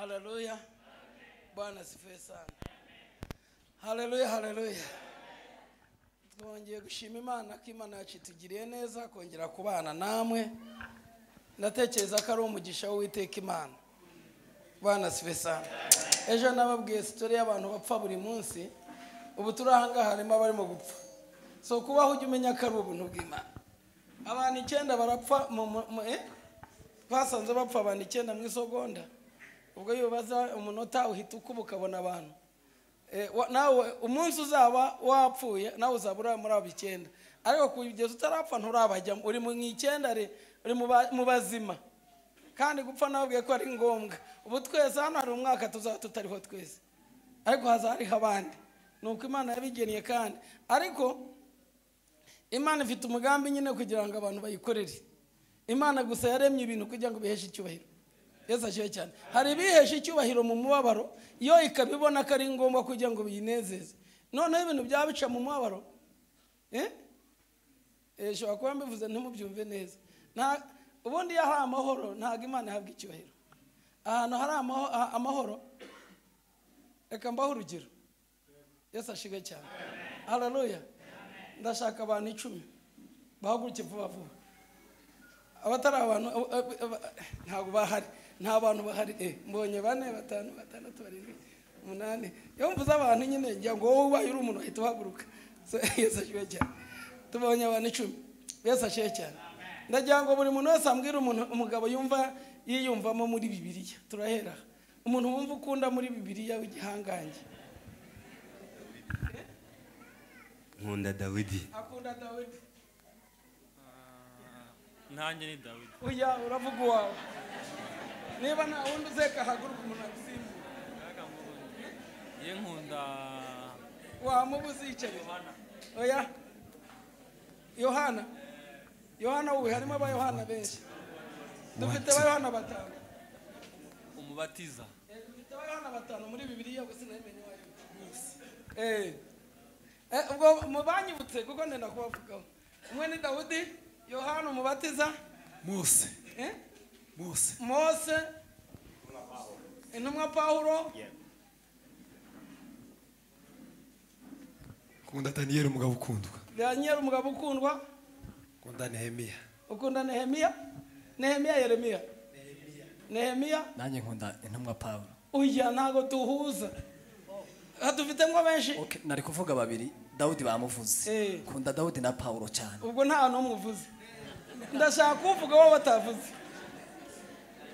Haleluya. Bwana asifiwe sana. Haleluya, haleluya. Twongeye gushima Imana ko Imana yacu itugiriye neza kongera kubana namwe. Ndatekereza ko ari umugisha w'Uwiteka Imana. Bwana asifiwe sana. Ejo nababwiye story y'abantu bapfa buri munsi. Ubu turi aha ngaha harimo abarimo gupfa. So kubaho ujye umenya ko ari ubuntu bw'Imana. Abantu 9 barapfa twasanze bapfa abantu 9 mu isogonda. Ubwo iyo baza umunota uhita ukubuka ukabona abantu. Nawe umunsi uzaba wapfuye nawe uzabura muri abo 9. Ariko kugeza utarapfa nturabajya, uri mu 9, uri mu bazima. Kandi gupfa nababwiye ko ari ngombwa. Ubu twese hano hari umwaka tuzaba tutariho twese, ariko hazariho abandi. Nuko Imana yabigeniye. Kandi ariko Imana ifite umugambi nyine kugira ngo abantu bayikorere. Imana gusa yaremye ibintu kugira ngo biheshe icyubahiro. Yesu ashimwe cyane. Hari ibihesha icyubahiro mu mubabaro, iyo ikabibona ko ari ngombwa kugira ngo biyinezeze. Noneho ibintu byabica mu mubabaro, shobora kuba mbivuze ntimubyumve neza. Ubundi iyo hari amahoro ntabwo Imana ihabwa icyubahiro. Ahantu hari amahoro, reka mbahe urugero. Yesu ashimwe cyane. Haleluya. Ndashaka abantu 10 bahaguruke vuba vuba. Abatari abantu ntabwo bahari, nta bantu bahari. Mbonye 4, 5, 6, 7, 8. Iyo mvuze abantu nyine ngira ngo wowe ubaye uri umuntu ahita uhaguruka. Yesu ashimwe cyane. Tubonye abantu 10. Yesu ashimwe cyane. Ndagira ngo buri muntu wese ambwire umuntu umugabo yumva yiyumvamo muri Bibiliya. Turahera umuntu wumva ukunda muri Bibiliya w'igihangange. Nkunda Dawidi. Akunda Dawidi. Nanjye ni Dawidi. Oya, uravuga uwawe. Niba nta wundi uzeka haguruka umuntu agusimbura. Ye nkunda wamubuze yicaye. Oya. Yohana. Yohana uwe harimo aba Yohana benshi. Dufite aba Yohana 5. Umubatiza. Dufite aba Yohana 5 muri Bibiliya gusa namenye wayo. Ubwo mubanyibutse kuko ndenda kubavugaho. Umwe ni Dawidi, Yohana umubatiza, Mose. Mose. Mose. Intumwa Pawulo. Ukunda Daniel umugabo ukundwa. Daniel umugabo ukundwa. Ukunda Nehemiya. Ukunda Nehemiya? Nehemiya Yeremiya. Nehemiya. Nanjye nkunda intumwa Pawulo. Oya ntago tuhuza. Dufite ngo benshi. Okay, nari kuvuga babiri, Dawudi bamuvuze. Kunda Dawudi na Pawulo cyane. Ubwo nta n'umwe uvuze. Ndashaka kuvuga wowe batavuze.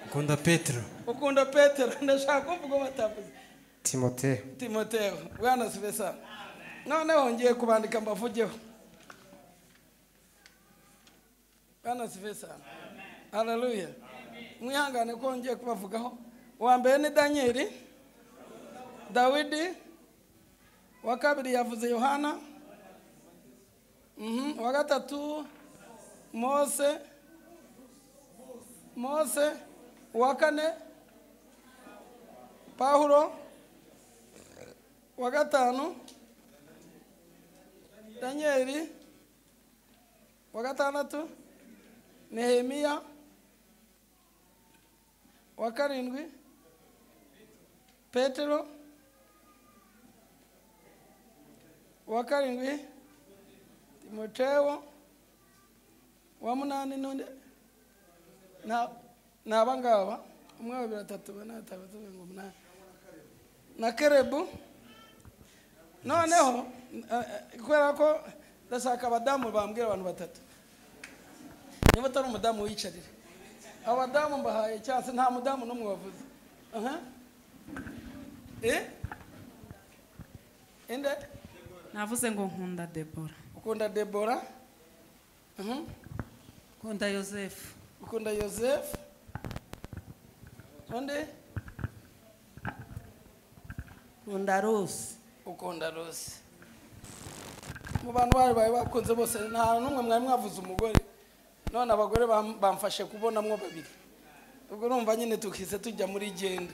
Ukunda Petero. Ukunda Petero, ndashaka kuvuga wowe batavuze. Timoteo. Timoteo, bwana sibesa. Noneho ngiye kubandika mbavugeho. Bwana sibesa. Haleluya. Mwihangane ko ngiye kubavugaho. Uwa mbere ni Daniel, Dawidi, wa kabiri yavuze Yohana, wa gatatu Mose, wa kane Paulo, wa gatanu Danieli, wa gatandatu Nehemiya, wa karindwi Petero, wa karindwi Timoteo, wa munani nonde na abangaba 1 2 3 4 5 6 8 na Kerebu. Noneho kubera ko ndashaka abadamu bambwira abantu batatu. Niba atari umudamu wicarire. Abadamu mbahaye cyase nta mudamu n'umwe wavuze. Inde? Navuze ngo nkunda Debora. Ukunda Debora? Ukunda Yosefu. Ukunda Yosefu? Onde? Ukunda Rusi. Ukunda Rusi. Mu bantu bari bakunze bose nta n'umwe mwari mwavuze umugore. None abagore bamfashe kubonamwo babiri. Ubwo urumva nyine tukise tujya muri genda.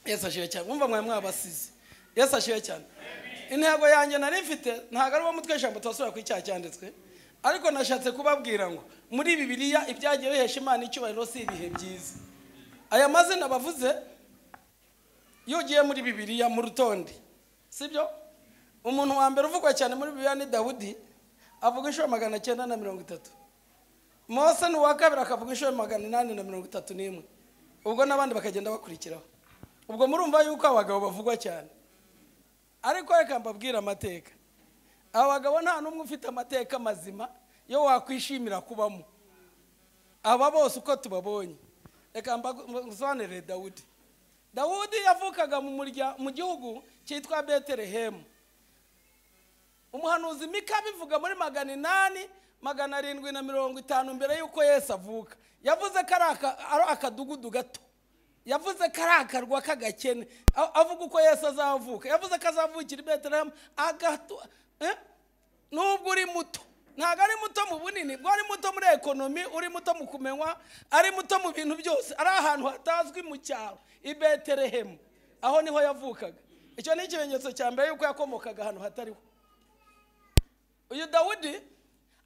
Yesu ashimwe cyane. Umva mwari mwabasize. Yesu ashimwe cyane. Intego yanjye nari mfite ntago ari wo mutwe ijambo twasubira ku icyaha cyanditswe, ariko nashatse kubabwira ngo muri Bibiliya ibyagiye bihesha Imana icyubahiro si ibihe byiza. Aya mazina bavuze iyo ugiye muri Bibiliya mu rutonde, sibyo? Umuntu wa mbere uvugwa cyane muri Bibiliya ni Dawudi, avuga inshuro 930. Mose ni uwa kabiri akavuga inshuro 831. Ubwo n'abandi bakagenda bakurikiraho. Ubwo murumva yuko abagabo bavugwa cyane. Ariko reka mbabwire amateka. Abagabo nta n'umwe ufite amateka mazima yo wakwishimira kubamo. Aba bose uko tubabonye. Reka mbasobanurire Dawudi. Dawudi yavukaga mu gihugu cyitwa Betelehemu. Umuhanuzi Mika bivuga muri 800, 750 mbere yuko Yesu avuka. Yavuze ko ari akadugudu gato. Yavuze ko ari akarwa k'agakene. Avuga uko Yesu azavuka. Yavuze ko azavukira i Betelehemu agato. Nubwo uri muto, ntabwo ari muto mu bunini, bwo ari muto muri ekonomi, uri muto mu kumenywa, ari muto mu bintu byose, ari ahantu hatazwi mu cyaro i Betelehemu. Aho niho yavukaga. Icyo ni ikimenyetso cya mbere yuko yakomokaga ahantu hatariho. Uyu Dawudi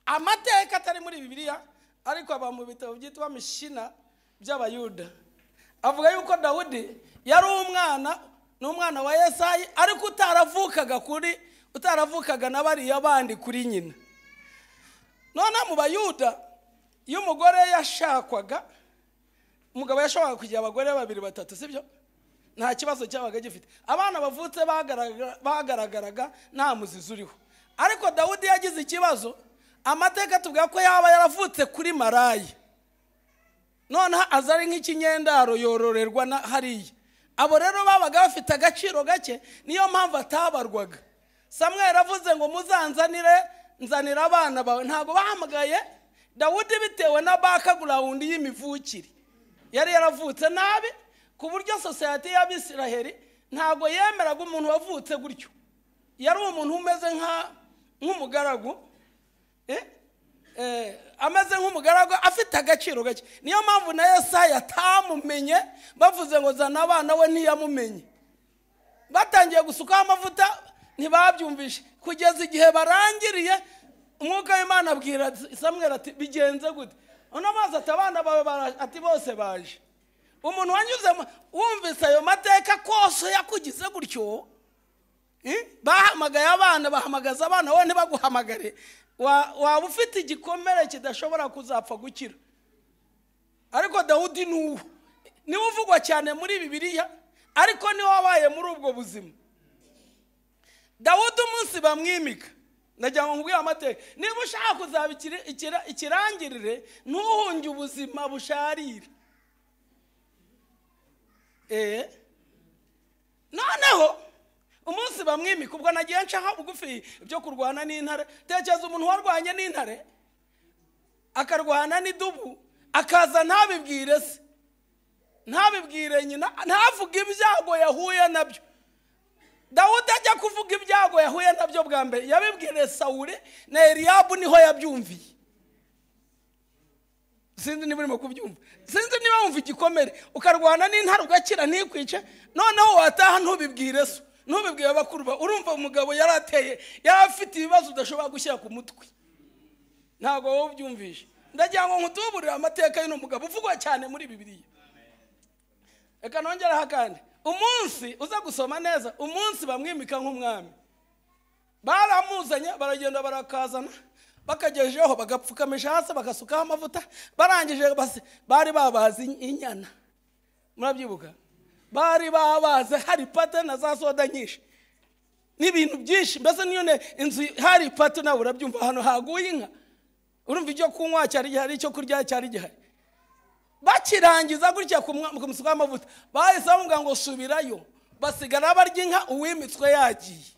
amateka atari muri Bibiliya, ariko aba mu bitabo byitwa Mishina by'Abayuda. Avuga yuko Dawudi yari umwana, n'umwana wa Yesayi, ariko utaravukaga na bariya bandi kuri nyina. None mu Bayuda iyo umugore yashakwaga, umugabo yashoboraga kugira abagore babiri batatu, sibyo? Nta kibazo cyabaga gifite. Abana bavutse bagaragaraga nta muzizi uriho. Ariko Dawudi yagize ikibazo. Amateka tuvuga ko yaba yaravutse kuri marayi, none aza ari nk'ikinyendaro yororerwa na hariya. Abo rero babaga bafite agaciro gake, niyo mpamvu atabarwaga. Samweli avuze ngo muzanzanire, nzanira abana bawe. Ntabwo bahamagaye Dawudi bitewe na background y'imivukire. Yari yaravutse nabi ku buryo society y'Abisiraheli ntabwo yemeraga umuntu wavutse gutyo. Yari umuntu umeze nk'umugaragu, ameze nk'umugaragu afite agaciro gake. Niyo mpamvu na Yesaya atamumenye, bavuze ngo zana abana we ntiyamumenye. Batangiye gusukaho amavuta ntibabyumvishe kugeza igihe barangiriye. Umwuka w'Imana abwira Samweli ati bigenze gute? Uno mazi ati abana bawe ati bose baje. Umuntu wanyuze wumvise ayo mateka kose yakugize gutyo, bahamagaye abana, bahamagaza abana wowe ntibaguhamagare, waba ufite igikomere kidashobora kuzapfa gukira. Ariko Dawudi nuwo niwe uvugwa cyane muri Bibiliya, ariko niwe wabaye muri ubwo buzima. Dawudi umunsi bamwimika, ndagira ngo nkubwire amateka. Niba ushaka kuzaba ikirangirire, ntuhunge ubuzima busharira. Noneho umunsi bamwimika, ubwo nagiye ncaho bugufi byo kurwana n'intare. Tekereza umuntu warwanye n'intare, akarwana n'idubu, akaza ntabibwire se, ntabibwire nyina, ntavuge ibyago yahuye nabyo. Dawudi ajya kuvuga ibyago yahuye nabyo bwa mbere yabibwire Sawuli na Eliyabu, niho yabyumviye. Sinzi niba urimo kubyumva, sinzi niba wumva igikomere. Ukarwana n'intare ugakira ntikwice, noneho wataha ntubibwire so, ntubibwire abakuru bawe. Urumva umugabo yarateye, yari afite ibibazo udashobora gushyira ku mutwe. Ntabwo wowe ubyumvishe. Ndagira ngo nkutuburire amateka y'uno mugabo uvugwa cyane muri Bibiliya. Reka nongeraho kandi, umunsi uza gusoma neza, umunsi bamwimika nk'umwami, baramuzanye baragenda barakazana, bakagejeho bagapfukamisha hasi, bagasukaho amavuta, barangije bari babaze inyana. Murabyibuka? Bari babaze hari pate na za soda nyinshi n'ibintu byinshi. Mbese niyo inzu hari pate, nawe urabyumva, hano haguye inka, urumva icyo kunywa cyari gihari, icyo kurya cyari gihari. Bakirangiza gutya kumusukaho amavuta, bahise bamubwira ngo subirayo, basigara barya inka, uwimitswe yagiye.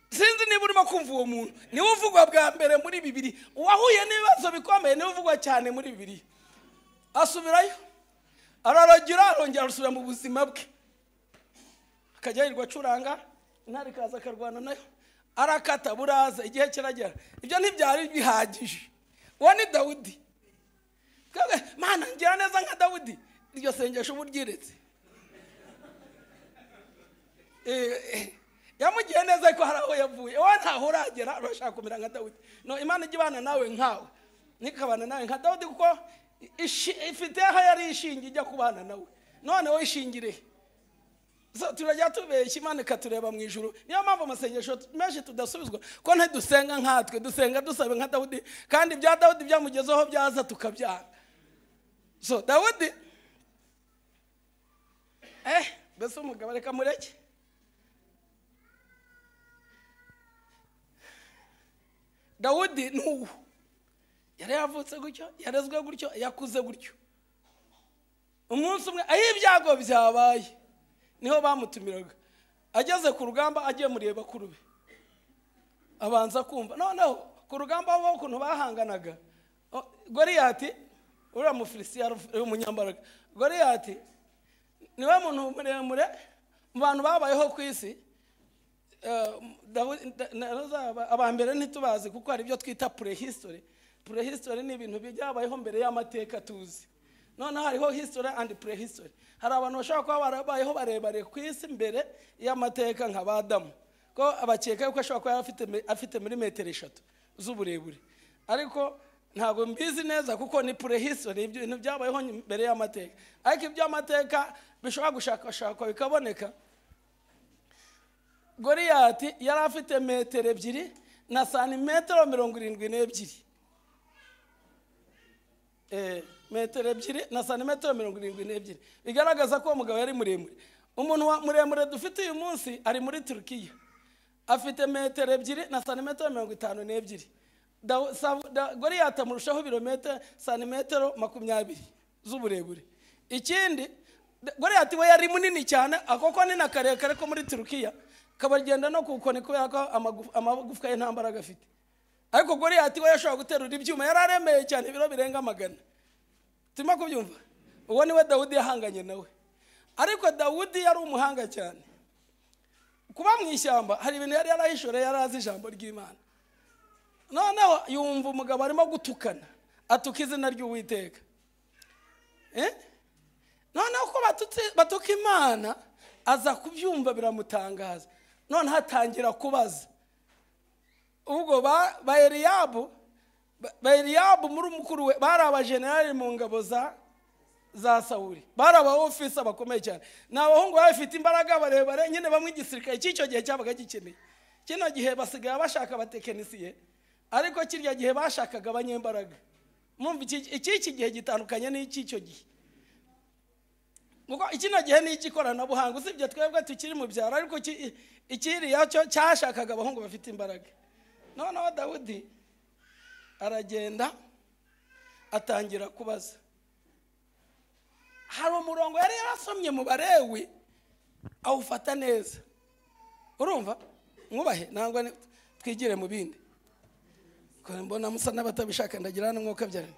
Sinzi niba urimo kumva uwo muntu. Niwe uvugwa bwa mbere muri Bibiliya, uwahuye n'ibibazo bikomeye niwe uvugwa cyane muri Bibiliya. Asubirayo, araragira, arongera arasubira mu buzima bwe, akajya yirirwa acuranga, intare ikaza akarwana nayo, arakata buraza, igihe kiragera. Ibyo ntibyari bihagije. Uwo ni Dawudi. Mana ngira neza nka Dawudi, iryo sengesho ubu ryiretse. Yamugiye neza ariko hari aho yavuye. Wowe ntaho uragera, urashaka kumera nka Dawudi. No, Imana ijya ibana nawe nkawe, ntikabana nawe nka Dawudi, kuko Ifite aho yari ishingiye ijya kubana nawe, none wowe ishingire. Turajya tubeshya Imana ikatureba mu ijuru. Niyo mpamvu amasengesho menshi tudasubizwa, ko ntidusenga nkatwe, dusenga dusabe nka Dawudi, kandi ibya Dawudi byamugezeho byaza tukabyanga. So Dawudi mbese umugabo reka mureke. Dawudi n'ubu yari yavutse gutyo, yarezwe gutyo, yakuze gutyo. Umunsi umwe aho ibyago byabaye niho bamutumiraga, ageze ku rugamba agiye mureba kurube abanza kumva. Noneho ku rugamba bo ukuntu bahanganaga, Goliyati uriya Mufilisitiya umunyambaraga, Goliyati niwe muntu muremure mu bantu babayeho ku isi. Abambere ntitubazi kuko hari ibyo twita prehistory. Prehistory ni ibintu byabayeho mbere y'amateka tuzi. Noneho hariho history and prehistory. Hari abantu bashobora kuba barabayeho barebare ku isi mbere y'amateka nka Adamu, ko abakeka yuko ashobora kuba afite muri metero 3 z'uburebure, ariko ntabwo mbizi neza kuko ni prehistory, ibintu byabayeho mbere y'amateka. Ariko iby'amateka bishobora gushakashakwa bikaboneka. Goliyati yari afite metero 2 na santimetero 72. Metero 2 na santimetero 72, bigaragaza ko umugabo yari muremure. Umuntu muremure dufite uyu munsi ari muri Turkiya, afite metero 2 na santimetero 52. Goliyati amurushaho ibirometero santimetero 20 z'uburebure. Ikindi, Goliyati we yari munini cyane, akoko ni na karekare ko muri Turkiya kabagenda no kukoni kubera ko amagufwa ye nta mbaraga afite. Ariko Goliyati we yashobora guterura ibyuma, yari aremeye cyane, ibiro birenga 100. Turimo kubyumva? Uwo niwe Dawudi yahanganye nawe. Ariko Dawudi yari umuhanga cyane. Kuba mu ishyamba hari ibintu yari yarahishore, yari azi ijambo ry'Imana. Noneho yumva umugabo arimo gutukana, atuka izina ry'Uwiteka. Noneho ko batuka Imana, aza kubyumva biramutangaza. Noneho atangira kubaza. Ubwo ba Eliyabu muri mukuru we bari abajenerali mu ngabo za Sawuli, bari aba ofisa bakomeye cyane, ni abahungu bafite imbaraga barebare nyine, bamwe igisirikare cy'icyo gihe cyabaga gikeneye. Kino gihe basigaye bashaka abatekinisiye, ariko kirya gihe bashakaga abanyembaraga. Mwumva iki gihe gitandukanye n'icy'icyo gihe, kuko ikino gihe ni icy'ikoranabuhanga, usibye twebwe tukiri mu byaro, ariko ikiriya cyo cyashakaga abahungu bafite imbaraga. Noneho Dawudi aragenda atangira kubaza. Hari umurongo yari yarasomye mu Balewi awufata neza. Urumva? Mwubahe nangwa twigire mu bindi. Ko mbona musa n'abatabishaka ndagira n'umwuka byari.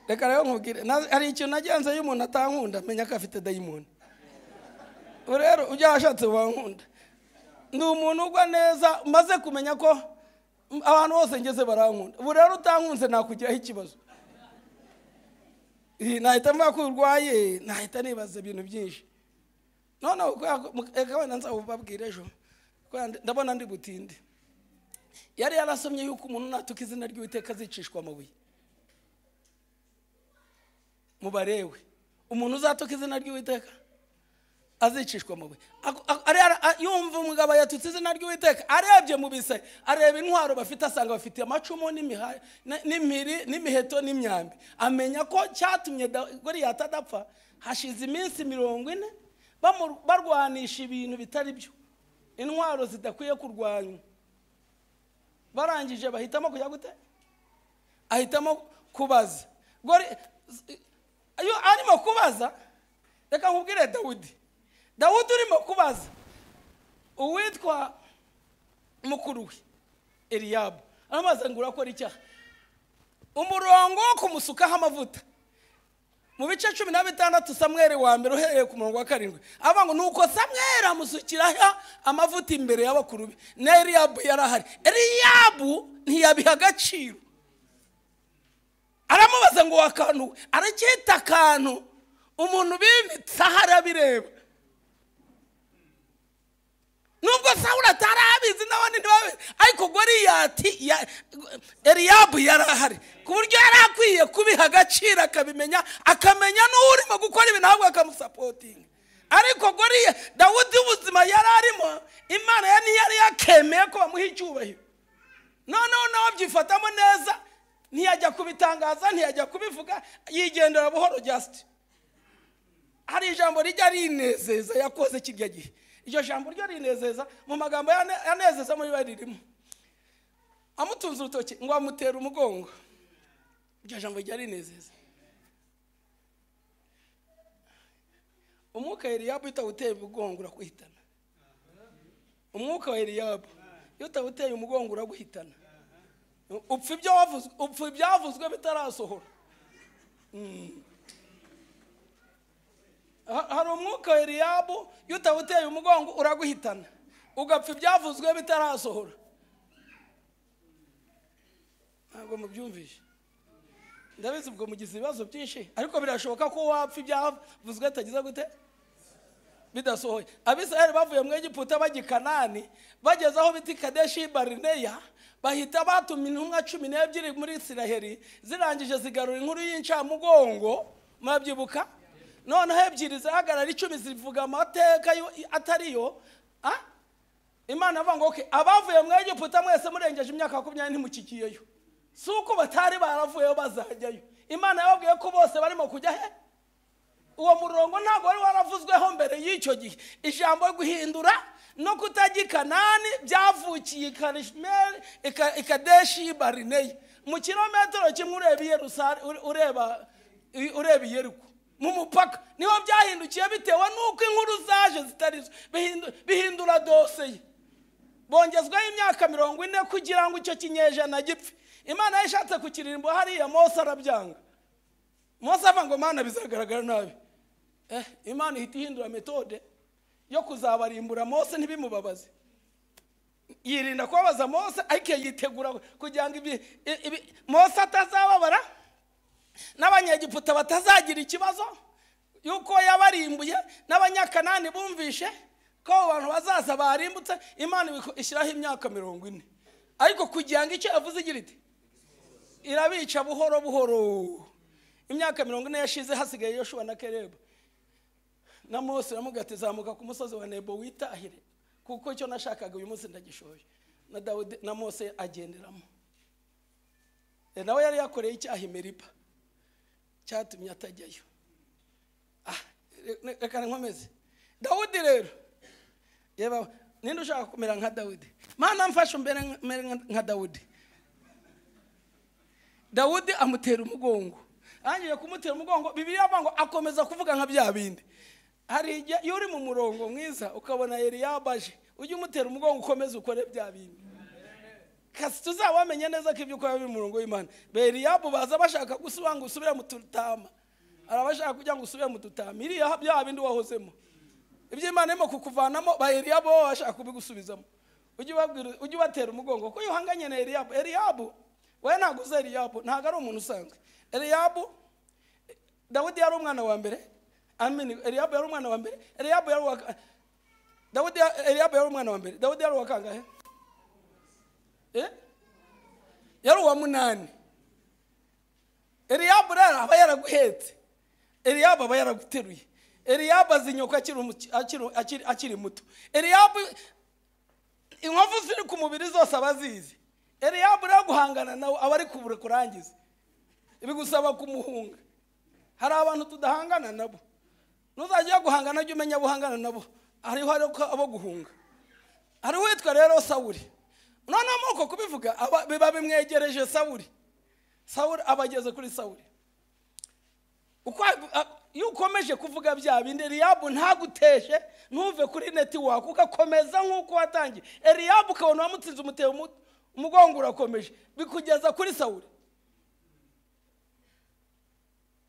Reka rero nkubwire, hari ikintu nagenze iyo umuntu atankunda menya ko afite dayimoni. Rero ujya washatse wankunda. Ndi umuntu ugwa neza, maze kumenya ko abantu bose ngeze barankunda. Ubu rero utankunze nakugiraho ikibazo. Nahita mvuga ko urwaye, nahita nibaza ibintu byinshi. Noneho reka wenda nzabubabwira ejo, ndabona ndi butinde. Yari yarasomye yuko umuntu natuka izina ry'Uwiteka azicishwa amabuye. Mubarewe, umuntu uzatuka izina ry'Uwiteka azicishwa amabuye. Yumva umugabo yatutse izina ry'Uwiteka, arebye mu bise, areba intwaro bafite, asanga bafite amacumu n'impiri n'imiheto n'imyambi. Amenya ko cyatumye Goliyati adapfa, hashize iminsi 40 barwanisha ibintu bitari byo, intwaro zidakwiye kurwanywa. Barangije bahitamo kujya gute? Ahitamo kubaza. Iyo arimo kubaza, reka nkubwire Dawudi. Dawudi urimo kubaza uwitwa mukuru we Eliyabu, aramubaza ngo urakora icyaha. Umurongo wo kumusukaho amavuta mu bice 16 Samweli wa mbere uhereye ku murongo wa 7, avuga ngo nuko Samweli amusukiraho amavuta imbere y'abakuru be, na Eliyabu yarahari. Eliyabu ntiyabiha agaciro, aramubaza ngo wakantu, aracyita akantu umuntu bimitse aho arabireba. Nubwo Sawuli atari abizi n'abandi ntibabizi, ariko Goliyati Eliyabu yari ahari, ku buryo yari akwiye kubiha agaciro, akabimenya, akamenya n'urimo gukora ibintu ahubwo akamusapotinga. Ariko Dawudi ubuzima yari arimo, Imana ntiyari yakemeye ko bamuha icyubahiro. Noneho nawe abyifatamo neza, ntiyajya kubitangaza, ntiyajya kubivuga, yigendera buhoro. Just hari ijambo rijya rinezeza yakoze kirya gihe. Iryo jambo ryo rinezeza mu magambo yanezeza muri baririmo. Amutunze urutoki ngo amutere umugongo. Iryo jambo rijya rinezeza. Umwuka Eliyabu utawuteye umugongo uraguhitana. Umwuka wa Eliyabu iyo utawuteye umugongo uraguhitana. Upfa ibyo wavuzwe, upfa ibyavuzwe bitarasohora. Hari umwuka wa Eliyabu iyo utawuteye umugongo uraguhitana, ugapfa ibyavuzwe bitarasohora. Ntabwo mubyumvishe. Ndabizi ubwo mugize ibibazo byinshi, ariko birashoboka ko wapfa ibyavuzwe bitagize gute, bidasohoye. Abisirayeli bavuye mu Egiputa bajya i Kanani, bageze aho bita Kadeshi Barineya, bahita batuma intumwa 12 muri Isiraheli, zirangije zigarura inkuru y'incamugongo, murabyibuka? Noneho 2 zihagarara, 10 zivuga amateka atariyo. Imana avuga ngo okay, abavuye mu Egiputa mwese murengeje imyaka 20 ntimukikiyeyo. Si uko batari baravuyeyo bazajyayo. Imana yababwiye ko bose barimo kujya he? Uwo murongo ntabwo wari waravuzweho mbere y'icyo gihe. Ijambo guhindura no kutajya i Kanani byavukiye i Kadeshi Barineya, mu kilometero kimwe ureba i Yerusalemu, ureba i Yeriko mu mupaka, niho byahindukiye bitewe n'uko inkuru zaje zitari zo. Bihindura dosiye, bongezwaho imyaka 40 kugira ngo icyo kinyejana gipfe. Imana yashatse kukiririmba hariya, Mose arabyanga. Mose avuga ngo Mana bizagaragara nabi. Imana ihita ihindura metode yo kuzabarimbura Mose ntibimubabaze. Yirinda kubabaza Mose, ariko yitegura kugira ngo Mose atazababara n'Abanyegiputa batazagira ikibazo yuko yabarimbuye, n'Abanyakanani bumvishe ko abantu bazaza barimbutse. Imana ishyiraho imyaka 40, ariko kugira ngo icyo yavuze igira iti irabica buhoro buhoro. Imyaka 40 yashize, hasigaye Yoshuwa na Kalebu na Mose. Aramubwira ati zamuka ku musozi wa Nebo witahire, kuko icyo nashakaga uyu munsi ndagishoje. Na Dawudi na Mose agenderamo. Nawe yari yakoreye icyaha i Meriba cyatumye atajyayo. Reka nkomeze. Dawudi rero, yeba ninde ushaka kumera nka Dawudi? Mana mfashe mbere nka Dawudi. Dawudi amutera umugongo. Arangije kumutera umugongo, Bibiliya ivuga ngo akomeza kuvuga nka bya bindi. Hari igihe iyo uri mu murongo mwiza ukabona Eliyabu aje, ujye umutera umugongo ukomeze ukore bya bindi. Kasi tuzabamenye neza ko ibyo ukora biri mu murongo w'Imana. Eliyabu baza bashaka gusubira ngo usubire mu tutama. Arabashaka kugira ngo usubire mu tutama. Iriya bya bindi wahozemo. Ibyo Imana irimo kukuvanamo, ba Eliyabu bo bashaka kubigusubizamo. Ujye ubabwira, ujye ubatera umugongo kuko iyo uhanganye na Eliyabu, Eliyabu we ntabwo uzi Eliyabu, ntabwo ari umuntu usanzwe. Eliyabu, Dawudi yari umwana wa mbere. Amen. Eliyabu yari umwana wa mbere. Eliyabu yari uwa Dawudi, Eliyabu yari umwana wa mbere. Dawudi yari uwa kangahe? Yari uwa 8. Eliyabu rero aba yaraguhetse. Eliyabu aba yaraguteruye. Eliyabu azi inyoko akiri muto. Eliyabu inkovu ziri ku mubiri zose aba azizi. Eliyabu rero guhangana nawe aba ari kubura kurangiza. Ibigusaba kumuhunga. Hari abantu tudahangana nabo. Ntuzajya guhangana jya umenya buhangana nabo. Hariho abo guhunga. Hari uwitwa rero Sawuli. Noneho muri uko kubivuga biba bimwegereje Sawuli. Sawuli abageze kuri Sawuli. Uko iyo ukomeje kuvuga bya bindi, Eliyabu ntaguteshe, ntuve kuri netiwaka, ugakomeza nk'uko watangiye. Eliyabu ukabona wamutsinze umuteye umugongo urakomeje, bikugeza kuri Sawuli.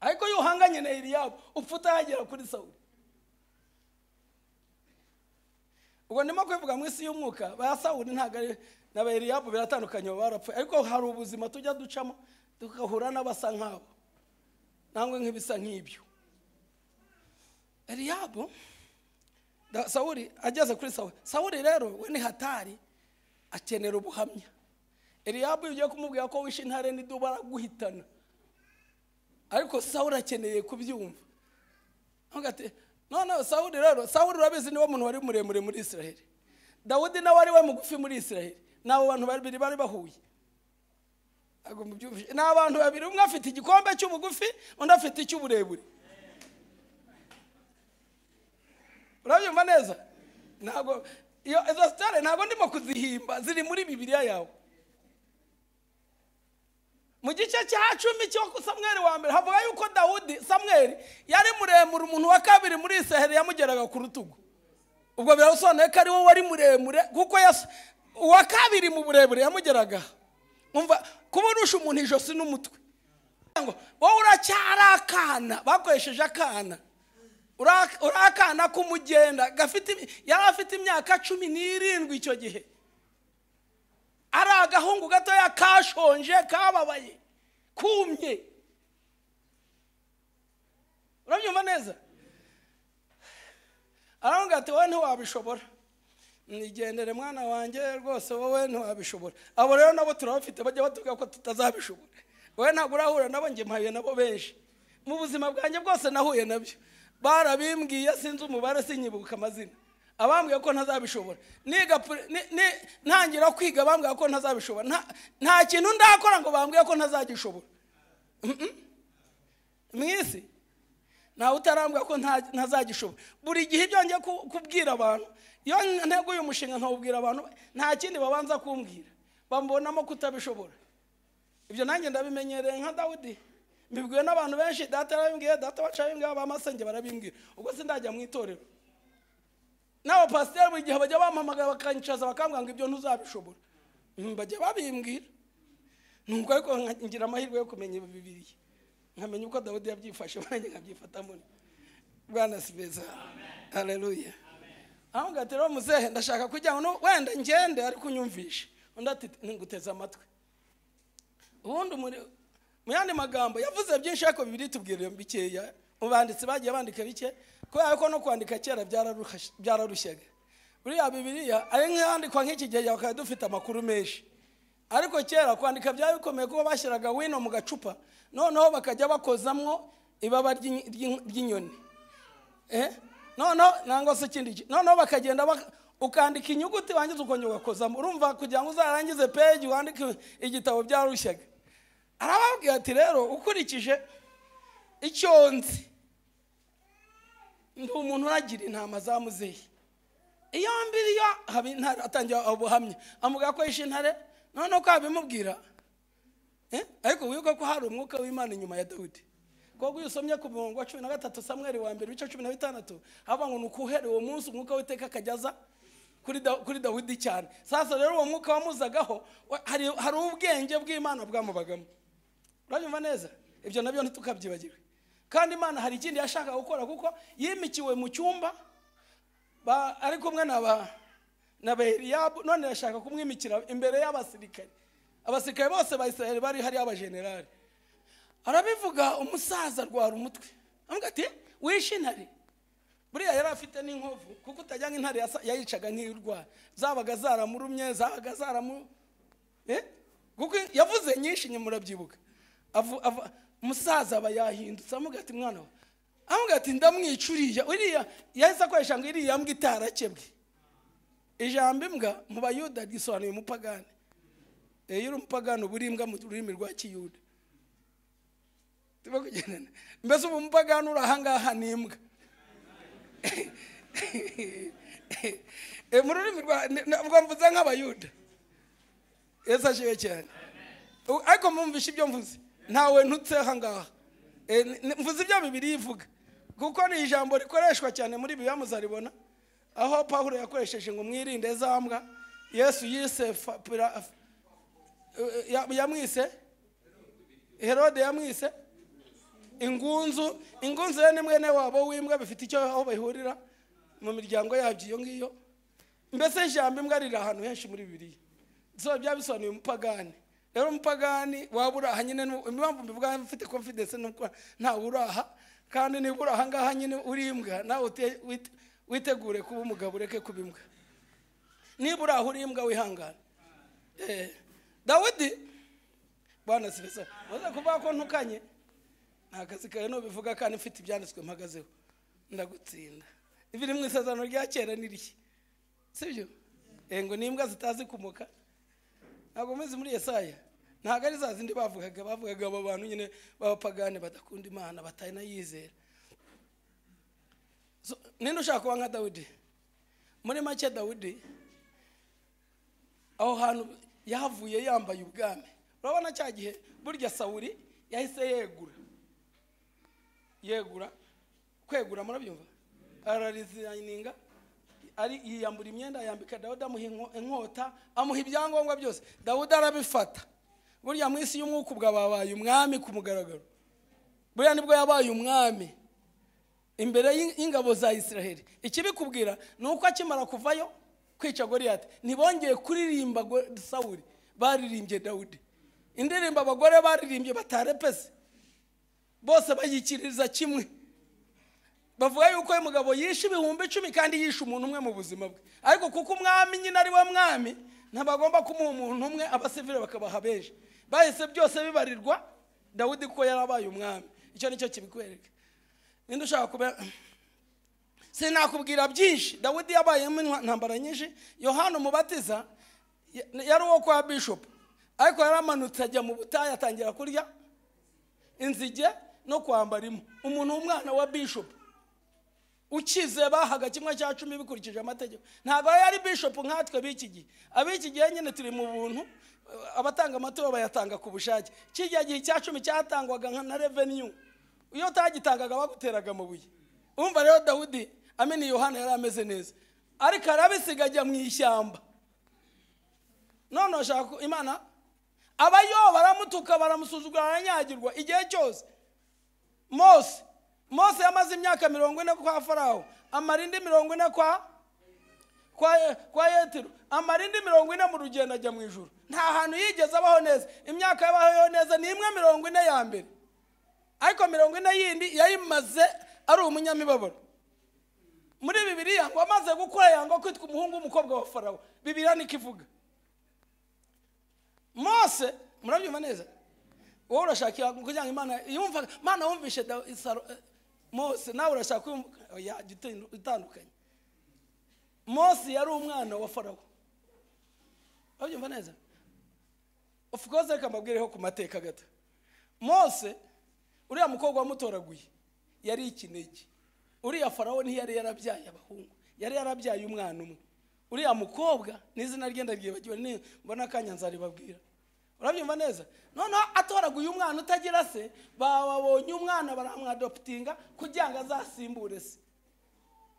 Ariko iyo uhanganye na Eliyabu upfa utahagera kuri Sawuli. Ubwo ndimo kubivuga mu isi y'umwuka, ba Sawuli ntabwo ari na ba Eliyabu biratandukanye, barapfuye. Ariko hari ubuzima tujya ducamo tugahura n'abasa nk'abo, nangwe nk'ibisa nk'ibyo. Eliyabu Sawuli ageze kuri Sawuli. Sawuli rero we ni hatari, akenera ubuhamya. Eliyabu ugiye kumubwira ko wishe intare n'idubu araguhitana, ariko Sawuli akeneye kubyumva. Ati none Sawuli rero, Sawuli urabizi niwe muntu wari muremure muri Israel, Dawudi nawe ari we mugufi muri Israel. Nabo bantu babiri bari bahuye. Ni abantu babiri, umwe afite igikombe cy'ubugufi undi afite icy'uburebure. Urabyumva neza? Ntabwo iyo izo sitare ntabwo ndimo kuzihimba, ziri muri Bibiliya yawe. Mu gice cya 10 cyo ku Samweli wa mbere havuga yuko Dawudi Samweli yari muremure, umuntu wa kabiri muri Israel yamugeraga ku rutugu. Ubwo birasobanuye ko ari we wari muremure, kuko uwa kabiri mu burebure yamugeraga. Umva, kuba urusha umuntu ijosi n'umutwe, ngo wowe uracyari akana, bakoresheje akana, urakana k'umugenda gafite, yari afite imyaka 17 icyo gihe, ari agahungu gatoya kashonje kababaye kumye. Urabyumva neza? Aravuga ati wowe ntiwabishobora, nigendere mwana wanjye rwose, wowe ntiwabishobora. Abo rero nabo turabafite, bajya batubwira ko tutazabishobora. Wowe ntabwo urahura nabo, njye mpahuye nabo benshi mu buzima bwanjye bwose, nahuye nabyo, barabimbwiye, sinzi umubare, sinyibuka amazina. Abambwiye ko ntazabishobora, niga ntangira kwiga bambwiye ko ntazabishobora. Nta kintu ndakora ngo bambwiye ko ntazagishobora. Mwisi ntawe utarambwira ko ntazagishobora. Buri gihe ibyo ngiye kubwira abantu, iyo nteguye umushinga nkawubwira abantu, nta kindi babanza kumbwira, bambonamo kutabishobora. Ibyo nanjye ndabimenyereye nka Dawudi, mbibwiwe n'abantu benshi, data yarabimbwiye, data wacu yarabimbwiye, abamasenge barabimbwira. Ubwo sindajya mu itorero, n'abapasiteri buri gihe bajya bampamagara bakanyicaza bakambwira ngo ibyo ntuzabishobora, bajya babimbwira. Nuko ariko ngira amahirwe yo kumenya Bibiliya, nkamenya uko Dawudi yabyifashe, nanjye nkabyifatamo. Bwana sibeza, haleluya. Aho ngatero muzehe, ndashaka kujya ngo wenda ngende ariko unyumvishe. Undi ati nguteze amatwi. Ubundi mu yandi magambo yavuze byinshi, ariko Bibiliya itubwira bikeya. Mu banditsi bagiye bandika bike, kubera ko no kwandika kera byararushyaga. Buriya Bibiliya ari nk'iyandikwa nk'iki gihe bakaba dufite amakuru menshi, ariko kera kwandika byari bikomeye, kuko bashyiraga wino mu gacupa, noneho bakajya bakozamwo ibaba ry'inyoni, noneho nangwa se ikindi, noneho bakagenda ukandika inyuguti wangiza ukongera ugakozamo. Urumva kugira ngo uzarangize page wandike igitabo byarushyaga. Arababwira ati rero ukurikije icyo nzi, ndi umuntu uragira intama za muzehe, iyo mbiri yo haba intare. Atangira ubuhamya, amubwira ko yishe intare, noneho ko abimubwira, ariko wibuke ko hari umwuka w'Imana inyuma ya Dawudi. Kuko iyo usomye ku murongo wa 13 Samweli wa mbere ibice 16, havuga ngo nuko uhereye uwo munsi umwuka w'Uwiteka akajyaza kuri Dawudi cyane. Sasa rero uwo mwuka wamuzagaho, hari ubwenge bw'Imana bwamubagamo. Urabyumva neza? Ibyo nabyo ntitukabyibagirwe. Kandi Imana hari ikindi yashakaga gukora, kuko yimikiwe mu cyumba ari kumwe na Eliyabu, none yashaka kumwimikira imbere y'abasirikare. Abasirikare bose ba Israel bari hari abagenerali. Arabivuga, umusaza arwara umutwe, avuga ati wishe intare. Buriya yari afite n'inkovu, kuko utajya nk'intare yayicaga nk'irwara, zabaga zaramurumye, zabaga zaramu, kuko yavuze nyinshi nyuma murabyibuka. Umusaza aba yahindutse, amuga ati mwana we, amuga ati ndamwica uriya. Uriya yahise akoresha ngo iriya mbwa itarakebwe. Ijambo imbwa mu Bayuda risobanuye umupagani. Iyo uri umupagani uba uri imbwa mu rurimi rwa Kiyuda. Mbese ubu umupagani uri ahangaha ni imbwa. Mu rurimi rwa mvuze nk'Abayuda. Yesu ashimwe cyane. Ariko mwumvishe ibyo mvuze, ntawe ntutse ahangaha. Mvuze ibyo Bibiliya ivuga, kuko ni ijambo rikoreshwa cyane muri Bibiliya, muzaribona aho Pawulo yakoresheje ngo mwirinde za mbwa. Yesu yise yamwise Herode, yamwise ingunzu. Ingunzu ni mwene wabo w'imbwa, bifite icyo aho bahurira mu miryango yabyo iyo ngiyo. Mbese ijambo imbwa riri ahantu henshi muri Bibiliya. So byabisobanuye umupagani. Rero umupagani waba uri aha nyine, impamvu mbivuga mfite confidence nuko ntawe uri aha, kandi niba uri aha ngaha nyine uri imbwa, nawe Witegure kuba umugabo, ureke kuba imbwa. Niba uri aho uri imbwa, wihangana. Dawidi, Bwana sibesa, muze kuvuga ko ntukanye, nta kazi kawe nubivuga kandi mfite ibyanditswe mpagazeho, ndagutsinda. Ibiri mu isezerano rya kera ni rishya, sibyo? Ngo ni imbwa zitazi kumoka. Ntabwo muzi muri Yesaya, ntabwo ari za zindi bavugaga abo bantu nyine b'abapagani badakunda Imana, batanayizera. Ninde ushaka kuba nka Dawidi? Muri make, Dawidi aho hantu yahavuye yambaye ubwami. Urabona cya gihe burya Sawuli yahise yegura kwegura, murabyumva, ararizininga, ari yiyambura imyenda, yambika Dawudi, amuha inkota, amuha ibyangombwa byose. Dawudi arabifata. Burya mu isi y'umwuka ubwo babaye umwami ku mugaragaro. Burya nibwo yabaye umwami imbere y'ingabo za Isiraheli. Ikibikubwira ni uko akimara kuvayo kwica Goliyati, ntibongeye kuririmba Sawuli, baririmbye Dawudi. Indirimbo abagore baririmbye batarepese, bose bayikiriza kimwe. Bavuga yuko uyu mugabo yishe 10,000 kandi yishe umuntu umwe mu buzima bwe. Ariko kuko umwami nyine ari we mwami, ntabagomba kumuha umuntu umwe, abasivile bakabaha benshi. Bahise byose bibarirwa Dawudi ko yarabaye umwami. Icyo nicyo kibikwereka. Ninde ushaka kuba? Sinakubwira byinshi. Dawidi yabayemo intambara nyinshi. Yohana Umubatiza yari uwo kwa bishop, ariko yaramanutse ajya mu butayu, atangira kurya inzige no kwambara impu. Umuntu w'umwana wa bishop ukize, bahaga 1/10 bikurikije amategeko. Ntabwo yari bishop nkatwe b'iki gihe. Ab'iki gihe nyine turi mu buntu, abatanga amaturo bayatanga ku bushake. Kijya gihe 10 cyatangwaga nka na revenue, iyo utagitangaga baguteraga amabuye. Umva rero, Dawudi amene Yohana yari ameze neza, ariko arabisiga ajya mu ishyamba. None ashaka Imana, abayo baramutuka, baramusuzugura, aranyagirwa igihe cyose. Mose yamaze imyaka 40 kwa Farawo, amara indi 40 kwa Yetiro, amara indi 40 mu rugendo ajya mu ijuru. Nta hantu yigeze abaho neza. Imyaka yabaho neza ni imwe, 40 ya mbere, ariko 40 yindi yayimaze ari umunyamibabaro. Muri Bibiliya ngo amaze gukura yanga kwitwa umuhungu w'umukobwa wa Farawo. Bibiliya niko ivuga. Mose, murabyumva neza? Wowe urashaka kugira ngo Imana yumva, Imana wumvishe Mose, nawe urashaka kuyumva, oya, utandukanye. Mose yari umwana wa Farawo, urabyumva neza? Of course, reka mbabwireho ku mateka gato. Mose, uriya mukobwa wamutoraguye yari ikinege. Uriya Farawo ntiyari yarabyaye abahungu, yari yarabyaye umwana umwe. Uriya mukobwa n'izina rye ndaryibagiwe, ni mbona akanya nzaribabwira. Urabyumva neza? Noneho atoraguye umwana utagira se, bababonye umwana baramwadoptinga kugira ngo azasimbure se.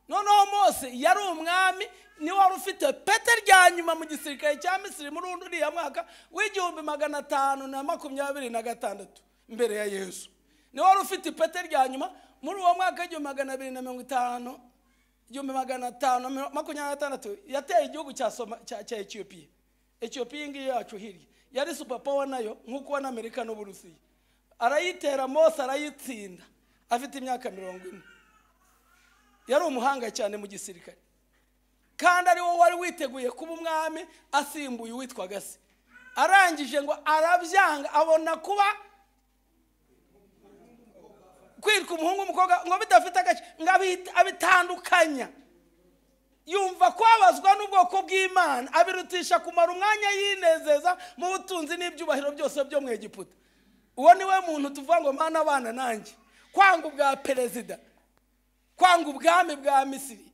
Noneho Mose yari umwami, niwe wari ufite pete rya nyuma mu gisirikare cya Misiri muri uriya mwaka w'1526 mbere ya Yesu. Niwe wari ufite ipete rya nyuma muri uwo mwaka w'1250, 1526. Yateye igihugu cya Ethiopia. Ethiopia iyi ngiyi yacu hirya yari super power nayo nk'uko na Amerika n'Uburusiya. Arayitera Mose, arayitsinda afite imyaka 40. Yari umuhanga cyane mu gisirikare, kandi ari wo wari witeguye kuba umwami asimbuye uwitwaga se. Arangije ngo arabyanga, abona kuba kwitwa umuhungu w'umukobwa ngo bidafite agace, ngo abitandukanya. Yumva kwabazwa n'ubwoko bw'Imana abirutisha kumara umwanya yinezeza mu butunzi n'ibyubahiro byose byo mu Egiputa. Uwo ni we muntu tuvuga ngo Mana abana nanjye. Kwanga ubwa perezida, kwanga ubwami bwa Misiri,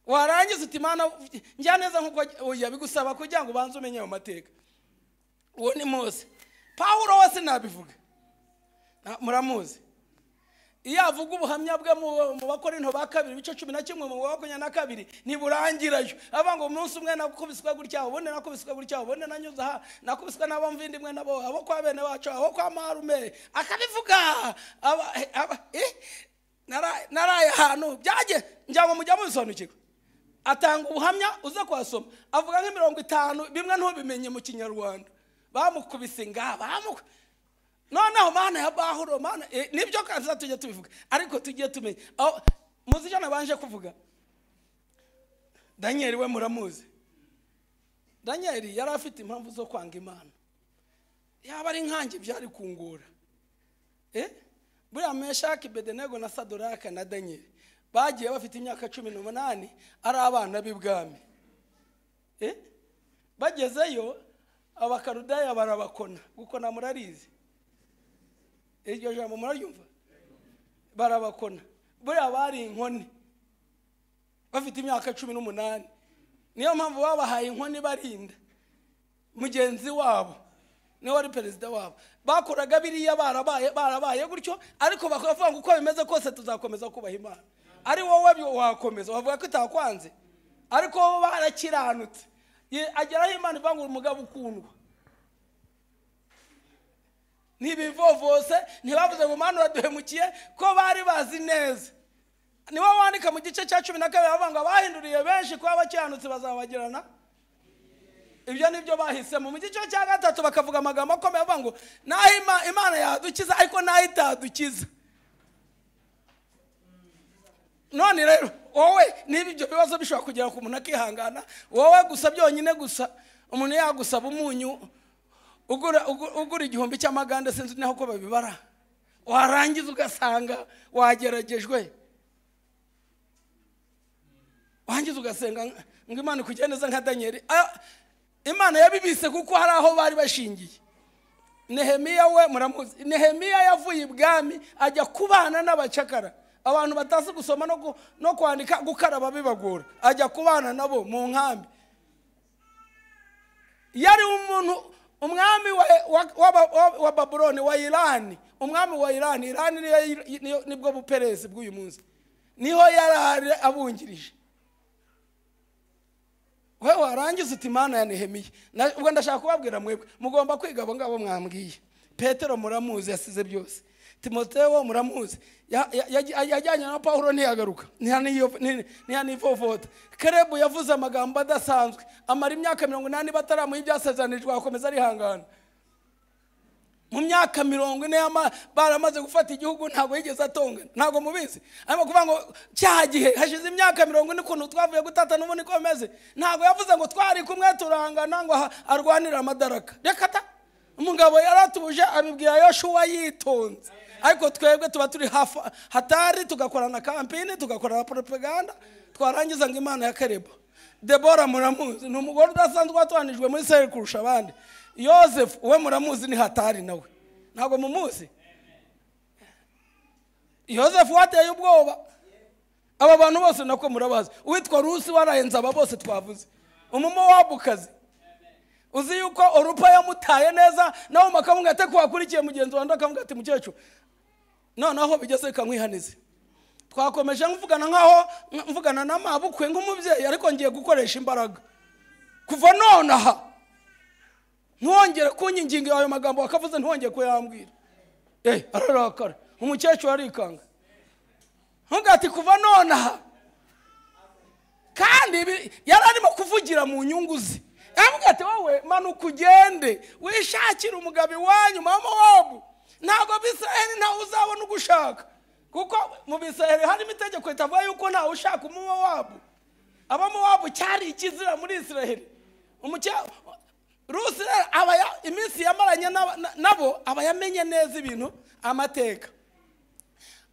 warangiza uti Mana njya neza nkuko oya, bigusaba kugira ngo ubanze umenye ayo mateka. Uwo ni Mose. Pawulo we sinabivuga, muramuzi. Iyo avuga ubuhamya bwe mu Bakorinto ba kabiri ibice 11 mu 22, ntiburangirayo. Avuga ngo umunsi umwe nakubiswe gutya, ubundi nakubiswe gutya, ubundi nanyuze aha, nakubiswe n'abamvindimwe nabo, abo kwa bene wacu, abo kwa marume, akabivuga. Naraye ahantu byaje njya ngo mujya mubisobanukirwa. Atanga ubuhamya, uza kwasoma, avuga nk'imirongo 50, bimwe ntubimenye mu Kinyarwanda. Bamukubise ngaha, noneho Mana ya Pawulo, Mana nibyo kaza tujye tubivuga, ariko tujye tumenya aho muzi icyo nabanje kuvuga. Daniel we muramuzi. Daniel yari afite impamvu zo kwanga Imana. Yaba ari nkanjye byari kungura. Buriya Meshaki, Bedenego na Sadoraka na Daniel bagiye bafite imyaka 18 ari abana b'ibwami. Bagezeyo abakarudaya barabakona. Gukona murarizi. Iryo jambo muraryumva? Barabakona. Buriya bari inkoni bafite imyaka 18. Niyo mpamvu babahaye inkoni barinda mugenzi wabo niwe wari perezida wabo. Bakoraga biriya barabaye gutyo, ariko bakavuga ngo uko bimeze kose tuzakomeza kubaha Imana. Ari wowe wakomeza wavuga ko itakwanze, ariko bo barakiranutse. Ageraho Imana ivuga ngo umugabo ukundwa. Ntibivovose, ntibavuze ngo Mana uraduhemukiye, ko bari bazi neza. Niwe wandika mu gice cya 12 avuga ngo abahinduriye benshi kuba abakiranutse bazabagirana. Ibyo nibyo bahisemo. Mu gice cya 3 bakavuga amagambo akomeye avuga ngo naho Imana yadukiza ariko naho itadukiza. None rero wowe niba ibyo bibazo bishobora kugera ku muntu akihangana, wowe gusa byonyine gusa umuntu yagusaba umunyu ugura 1000 cy'amaganda, sinzi naho ko babibara, warangiza ugasanga wageragejwe, warangiza ugasenga ngo Imana ikugeneze nka Daniel. Imana yabibise kuko hari aho bari bashingiye. Nehemiya we muramuzi. Nehemiya yavuye ibwami ajya kubana n'abacakara, abantu batazi gusoma no kwandika, gukaraba bibagora, ajya kubana nabo mu nkambi. Yari umuntu umwami wa Babuloni wa Irani, umwami wa Irani, Irani nibwo buperezi bw'uyu munsi, niho yari abungirije. Wewe warangiza uti Imana ya Nehemiya. Ubwo ndashaka kubabwira mwebwe mugomba kwiga abo ngabo mwambwiye. Petero muramuzi yasize byose. Timoteo muramuzi yajyanye na Paulo ntiyagaruka, ntiyanivovota. Kerebu yavuze amagambo adasanzwe, amara imyaka 80 bataramuha ibyasezanijwe, akomeza arihangana. Mu myaka 40 baramaze gufata igihugu, ntabwo yigeze atongana. Ntabwo mubizi. Arimo kuvuga ngo cya gihe hashize imyaka 40 ukuntu twavuye gutata n'ubu niko bimeze. Ntabwo yavuze ngo twari kumwe turangana ngo arwanire amadaraka. Reka ta. Umugabo yaratuje abibwira Yoshuwa yitonze. Ariko twebwe tuba turi hatari, tugakorana kampini, tugakorana propaganda, twarangiza ngo Imana ya Kerebu. Debora muramuzi, ni umugore udasanzwe watoranijwe muri Israel kurusha abandi. Joseph we muramuzi ni hatari nawe. Ntabwo mumuzi. Joseph wateye ubwoba. Aba bantu bose nako murabazi. Uwitwa Rusi warayenze aba bose twavuze. Umumowabukazi. Uzi yuko Orupa yamutaye neza, nawe makamunga ate kwakurikiye mugenzi wandi akavuga ati mukecuru. Noneho bigeze kamwihanize. Twakomeje mvugana nkaho mvugana na mabukwe nk'umubyeyi, ariko ngiye gukoresha imbaraga. Kuva nonaha ntiwongere kunyinginga ayo magambo wakavuze, ntiwongere kuyambwira. Ararakara. Umukecuru arikanga. Ntugati kuva nonaha. Kandi yari arimo kuvugira mu nyungu ze. Avuga ati wowe manuka ugende wishakire umugabo iwanyu mama wabo. Ntabwo Bisiraheli ntawe uzabona ugushaka, kuko mu Bisiraheli harimo itegeko ritavuga yuko ntawe ushaka umumowabu. Abamowabu cyari ikizira muri Isiraheli. Rusi aba iminsi yamaranye nabo aba yamenye neza ibintu amateka.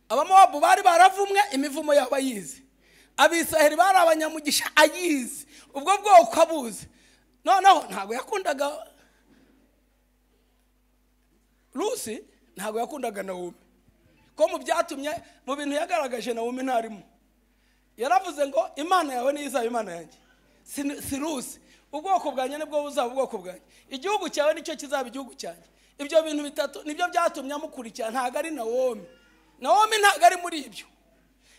Abamowabu bari baravumwe imivumo yabo ayizi. Abisiraheli bari abanyamugisha ayizi. Ubwo bwoko abuzi. Noneho ntabwo yakundaga Rusi, ntabwo yakundaga Nawomi. Ko mu byatumye mu bintu yagaragaje Nawomi ntarimo. Yaravuze ngo Imana yawe niyo izaba Imana yanjye. Si Rusi. Ubwoko bwanjye nibwo buzaba ubwoko bwanjye. Igihugu cyawe nicyo kizaba igihugu cyanjye. Ibyo bintu bitatu nibyo byatumye amukurikira, ntabwo ari Nawomi. Nawomi ntabwo ari muri ibyo.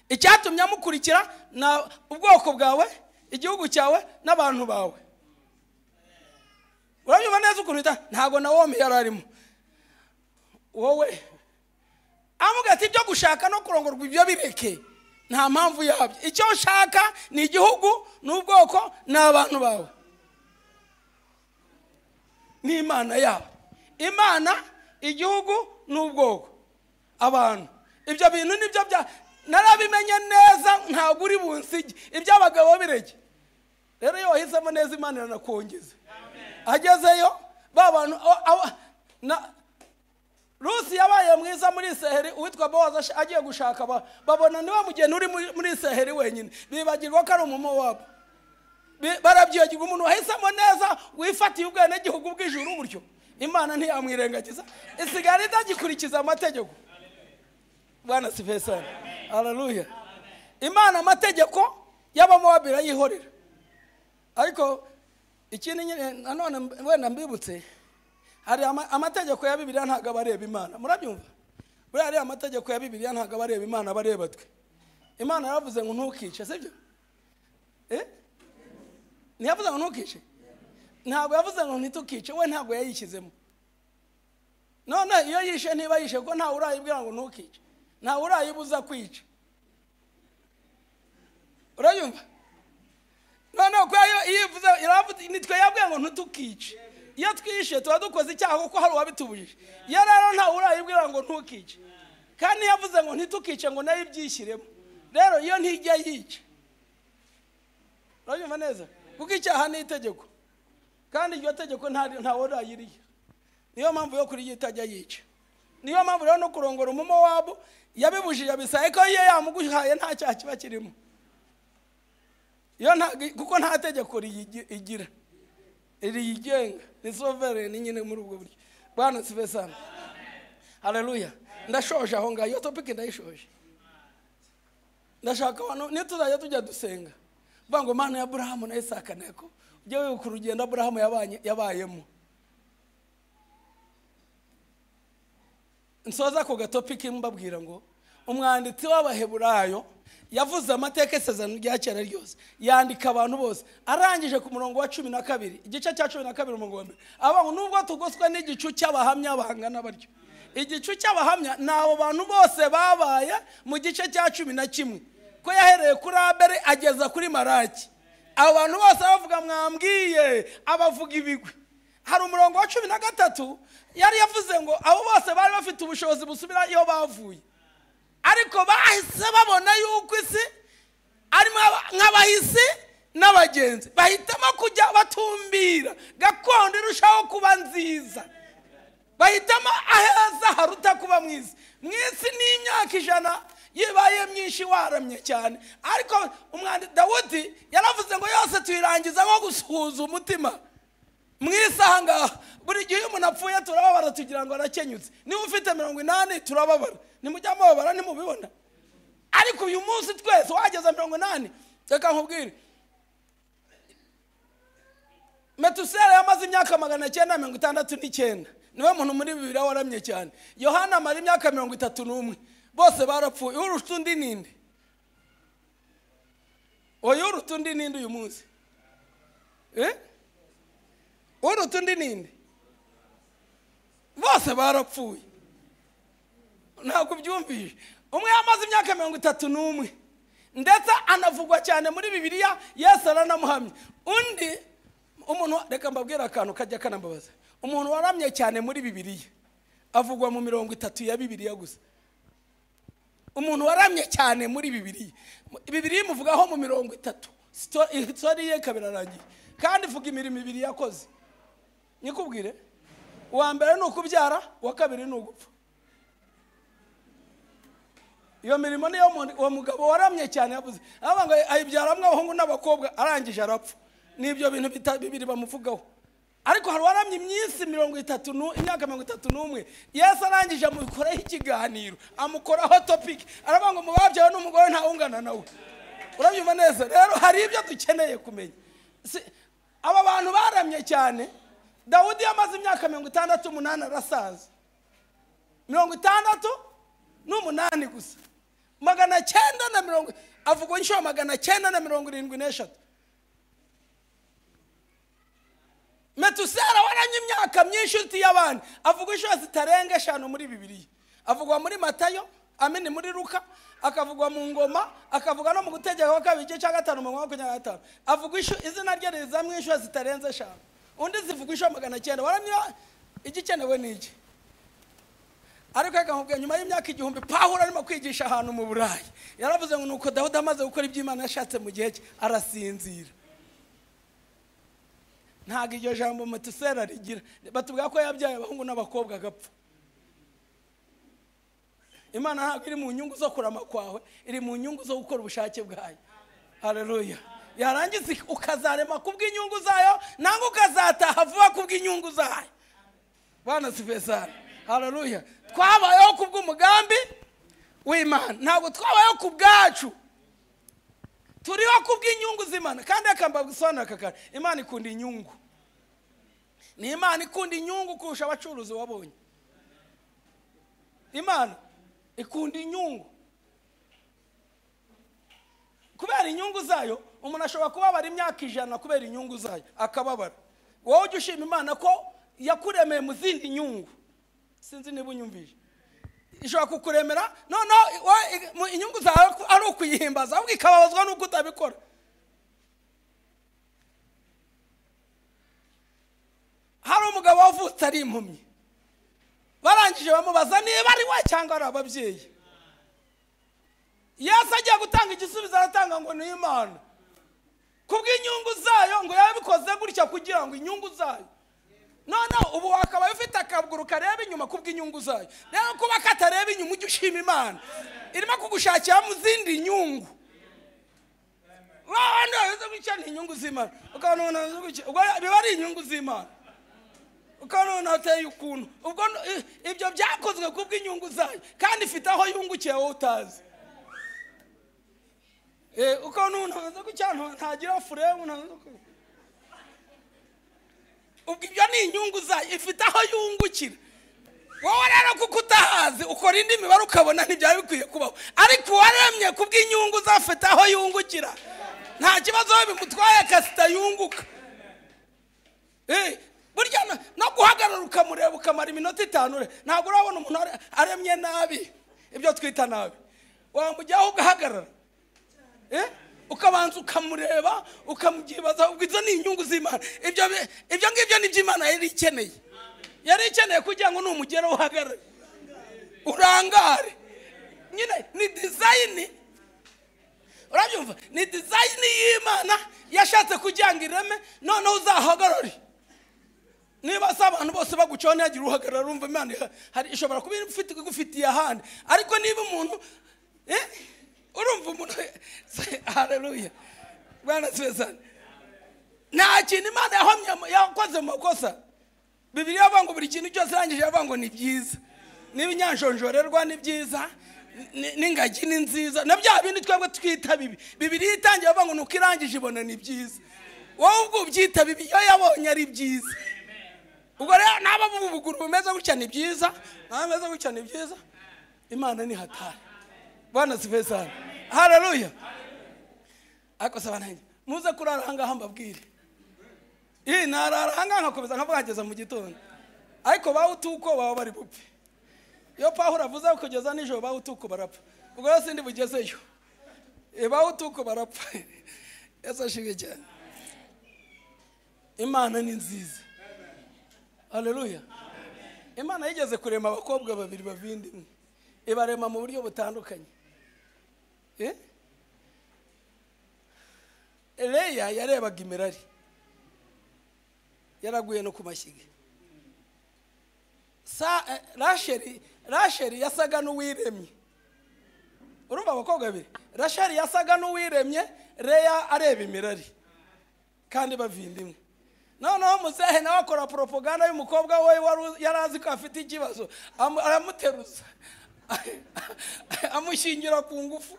Icyatumye amukurikira na ubwoko bwawe, igihugu cyawe n'abantu bawe. Uranyumva neza ukuntu ita ntabwo Nawomi yari arimo. Wowe amuga ati ibyo gushaka no kurongorwa ibyo bireke, nta mpamvu yabyo. Icyo ushaka ni igihugu n'ubwoko n'abantu bawe n'Imana yabo. Imana, igihugu n'ubwoko, abantu. Ibyo bintu nibyo bya narabimenye neza, ntabwo uri bunsige. Iby'abagabo bireke. Rero iyo wahisemo neza Imana iranakongeza. Agezeyo ba bantu na Rusi yabaye mwiza muri Seheri, uwitwa Bowazi agiye gushaka babona niwe mugeni uri muri Seheri wenyine, bibagirwa ko ari Umumowabu. Barabyibagirwa. Umuntu wahisemo neza wifatiye ubwenegihugu bw'ijuru buryo Imana ntiyamwirengagiza, isigara itagikurikiza amategeko. Bwana sifiwe sana. Haleluya. Imana amategeko y'Abamowabu irayihorera. Ariko ikindi nyine nanone wenda mbibutse, hari amategeko ya Bibiliya ntabwo abareba Imana. Murabyumva? Buriya hari amategeko ya Bibiliya ntabwo abareba Imana, abareba twe. Imana yaravuze ngo ntukice, sibyo? Ntiyavuze ngo ntukice? Ntabwo yavuze ngo ntitukice, we ntabwo yayishyizemo. None iyo yishe ntiba yishe, kuko ntawe urayibwira ngo ntukice, ntawe urayibuza kwica. Urayumva? None ko iyo ivuze iravuze nitwe yabwiye ngo ntutukice. Iyo twishe tuba dukoze icyaha kuko hari uwabitubujije. Iyo rero ntawe urayibwira ngo ntukice, kandi yavuze ngo ntitukice ngo nayo ibyishyiremo. Rero iyo ntijya yica. Urayumva neza? Kuko icyaha ni itegeko, kandi iryo tegeko ntawe urayiriye. Niyo mpamvu yo kuri itajya yica. Niyo mpamvu rero no kurongora Umumowabu yabibujije abisaye ko iyo yamuguhaye nta cyaha kiba kirimo. Iyo nta, kuko nta tegeko igira riyigenga, ni sovereign nyine muri ubwo buryo. Bwana sifiwe sana. Haleluya. Ndashoje aho ngaho, iyo topic ndayishoje. Ndashaka abantu nituzajya tujya dusenga vuga ngo Mana ya Aburahamu na Isaka na Yakobo, ujye wibuka urugendo Aburahamu yabayemo. Nsoza ku gatopiki mbabwira ngo umwanditsi w'Abaheburayo yavuze amateka isezerano rya kera ryose, yandika abantu bose. Arangije ku murongo wa 12, igice cya 12 umurongo wa mbere, avuga ngo nubwo tugoswe n'igicu cy'abahamya bangana batyo. Igicu cy'abahamya ni abo bantu bose babaye mu gice cya 11, ko yahereye kuri Abeli ageza kuri Malaki. Abo bantu bose bavuga mwambwiye, abavuga ibigwi. Hari umurongo wa 13 yari yavuze ngo abo bose bari bafite ubushobozi busubira iyo bavuye, ariko bahise babona yuko isi arimo nk'abahisi n'abagenzi, bahitamo kujya batumbira gakondo irushaho kuba nziza, bahitamo aheza haruta kuba mwiza. Mu isi ni imyaka 100 yibaye myinshi waramye cyane, ariko umwanditsi Dawudi yaravuze ngo yose tuyirangiza nko gusuhuza umutima. Mu isi aha ngaha buri gihe iyo umuntu apfuye turababara tugira ngo arakenyutse. Niba ufite 80 turababara, nimujya mubabara ntimubibona. Ariko uyu munsi twese wageze 80, reka nkubwire, Metusela yamaze imyaka 969, niwe muntu muri Bibiliya waramye cyane. Yohana amara imyaka 31, bose barapfuye. Uruta undi ninde? Oya, uruta undi ninde uyu munsi? Uruta undi ninde? Bose barapfuye. Ntabwo byumvise. Umwe yamaze imyaka 31, ndetse anavugwa cyane muri Bibiliya, Yesu aranamuhamya. Undi umuntu, reka mbabwire akantu kajya kanambabaza. Umuntu waramye cyane muri Bibiliya avugwa mu 30 ya Bibiliya gusa. Umuntu waramye cyane muri Bibiliya, Bibiliya imuvugaho mu 30, story ye kabirarangiye, kandi ivuga imirimo ibiri yakoze. Nikubwire, uwa mbere ni ukubyara, uwa kabiri ni ugupfa. Iyo mirimo niyo uwo mugabo waramye cyane yavuze. Aravuga ngo ayibyaramwe abahungu n'abakobwa, arangije arapfa. Nibyo bintu bibiri bamuvugaho. Ariko hari waramye iminsi 30, imyaka 31, Yesu arangije amukoraho ikiganiro, amukoraho topic, aravuga ngo mubabyawe n'umugore ntawungana nawe. Urabyumva neza? Rero hari ibyo dukeneye kumenya. Aba bantu baramye cyane. Dawudi yamaze imyaka 68 arasaza. 68 gusa. 990 avugwa inshuro 973. Metusela waranye imyaka myinshi uti y'abandi, avugwa inshuro zitarenga 5 muri Bibiliya. Avugwa muri Matayo, amene muri Luka, akavugwa mu ngoma, akavuga no mu gutegeka kwa kabiri igice cya 5 umurongo wa 25. Avugwa izina rye rizamwe inshuro zitarenze 5. Undi zivugwa inshuro 900. Waramye igikenewe n'iki? Ariko reka nkubwire, nyuma y'imyaka 1000 Pawulo arimo kwigisha ahantu mu Burayi, yaravuze ngo nuko Dawudi amaze gukora ibyo Imana yashatse mu gihe cye arasinzira. Ntabwo iryo jambo Metusela rigira. Batubwira ko yabyaye abahungu n'abakobwa agapfa. Imana ntabwo iri mu nyungu zo kurama kwawe, iri mu nyungu zo gukora ubushake bwayo. Haleluya. Yarangiza ukazarema kubw'inyungu zayo, nangwa ukazataha vuba kubw'inyungu zayo. Bwana sifiwe sana. Haleluya. Twabayeho kubw'umugambi w'Imana, ntabwo twabayeho ku bwacu. Turiho kubw'inyungu z'Imana. Kandi akamba gusobanura kakara, Imana ikunda inyungu. Ni Imana ikunda inyungu kurusha abacuruzi wabonye. Imana ikunda inyungu. Kubera inyungu zayo, umuntu ashobora kubabara imyaka 100 kubera inyungu zayo, akababara. Wowe ujye ushima Imana ko yakuremeye mu zindi nyungu. Sinzi niba unyumvije. Ishobora kukuremera, no inyungu zawe ari ukuyihimbaza, ahubwo ikababazwa nuko utabikora. Hari umugabo wavutse ari impumyi. Barangije bamubaza niba ari we cyangwa ari ababyeyi. Yesu agiye gutanga igisubizo, aratanga ngo ni Imana. Kubw'inyungu zayo, ngo yabikoze gutya kugira ngo inyungu zayo. None ubu wakabaye ufite akaguru kareba inyuma kubw'inyungu zayo. Rero kuba katareba inyuma ujye ushima Imana. Irimo kugushakira mu zindi nyungu. Wabandi bavuze gutya ni inyungu z'Imana. Ukabona ubwo biba ari inyungu z'Imana. Ukabona ateye ukuntu. Ubwo ibyo byakozwe kubw'inyungu zayo, kandi ifite aho yungukiye wowe utazi. Ukabona umuntu ameze gutya ntagira furemu, ubwo ibyo ni inyungu zayo, ifite aho yungukira. Wowe rero kuko utahazi ukora indi mibare ukabona ntibyari bikwiye kubaho, ariko uwaremye kubw'inyungu zafite aho yungukira, nta kibazo bimutwaye kasita yunguka. Burya no guhagarara ukamureba ukamara iminota 5, ntabwo urabona umuntu aremye nabi, ibyo twita nabi. Wamujyaho ugahagarara, ukabanza ukamureba ukamubyibaza, ubwo izo ni inyungu z'Imana. Ibyo ngibyo ni iby'Imana yari ikeneye. Yari ikeneye kugira ngo numugera uhagarare urangare. Nyine ni design, urabyumva? Ni design y'Imana yashatse kugira ngo ireme, noneho uzahagarare. Niba se abantu bose bagucaho ntihagire uhagarara, urumva Imana hari ishobora kuba ifite igufitiye ahandi. Ariko niba umuntu urumva umuntu, haleluya. Bwana sifiwe sana. Nta kintu Imana yahomye yakoze mu makosa. Bibiliya ivuga ngo buri kintu cyose irangije yavuga ngo ni byiza. Niba inyanjonjorerwa ni byiza, n'ingagi ni nziza, na bya bindi twebwe twita bibi. Bibiliya itangiye avuga ngo nuko irangije ibona ni byiza. Wowe ubwo ubyita bibi, iyo yabonye ari byiza. Ubwo rero naba bubuguru bumeze gutya ni byiza, naba bumeze gutya ni byiza. Imana ni hatari. Bwana sifiwe sana. Haleluya. Ariko sabana muze kurara ahangaha mbabwire. Narara ahangaha nkakomeza nkavuga mu gitondo. Ariko bawutuko baba bari bupfe. Iyo Pawulo avuze kugeza nijoro bawutuko barapfa. Ubwo rero sindi bugezeyo. Bawutuko barapfa. Yesu ashimwe cyane. Imana ni nziza. Haleluya. Imana yigeze kurema abakobwa babiri bavindimwe. Ibarema mu buryo butandukanye. Leya yarebaga imirari, yaraguye no ku mashyiga. Rasheli yasaga n'uwiremye. Urumva abakobwa babiri, Rasheli yasaga n'uwiremye, Leya areba imirari, kandi bavindimwe. Noneho muzehe nawe akora propaganda y'umukobwa we yari azi ko afite ikibazo, aramuteruza amushingira ku ngufu.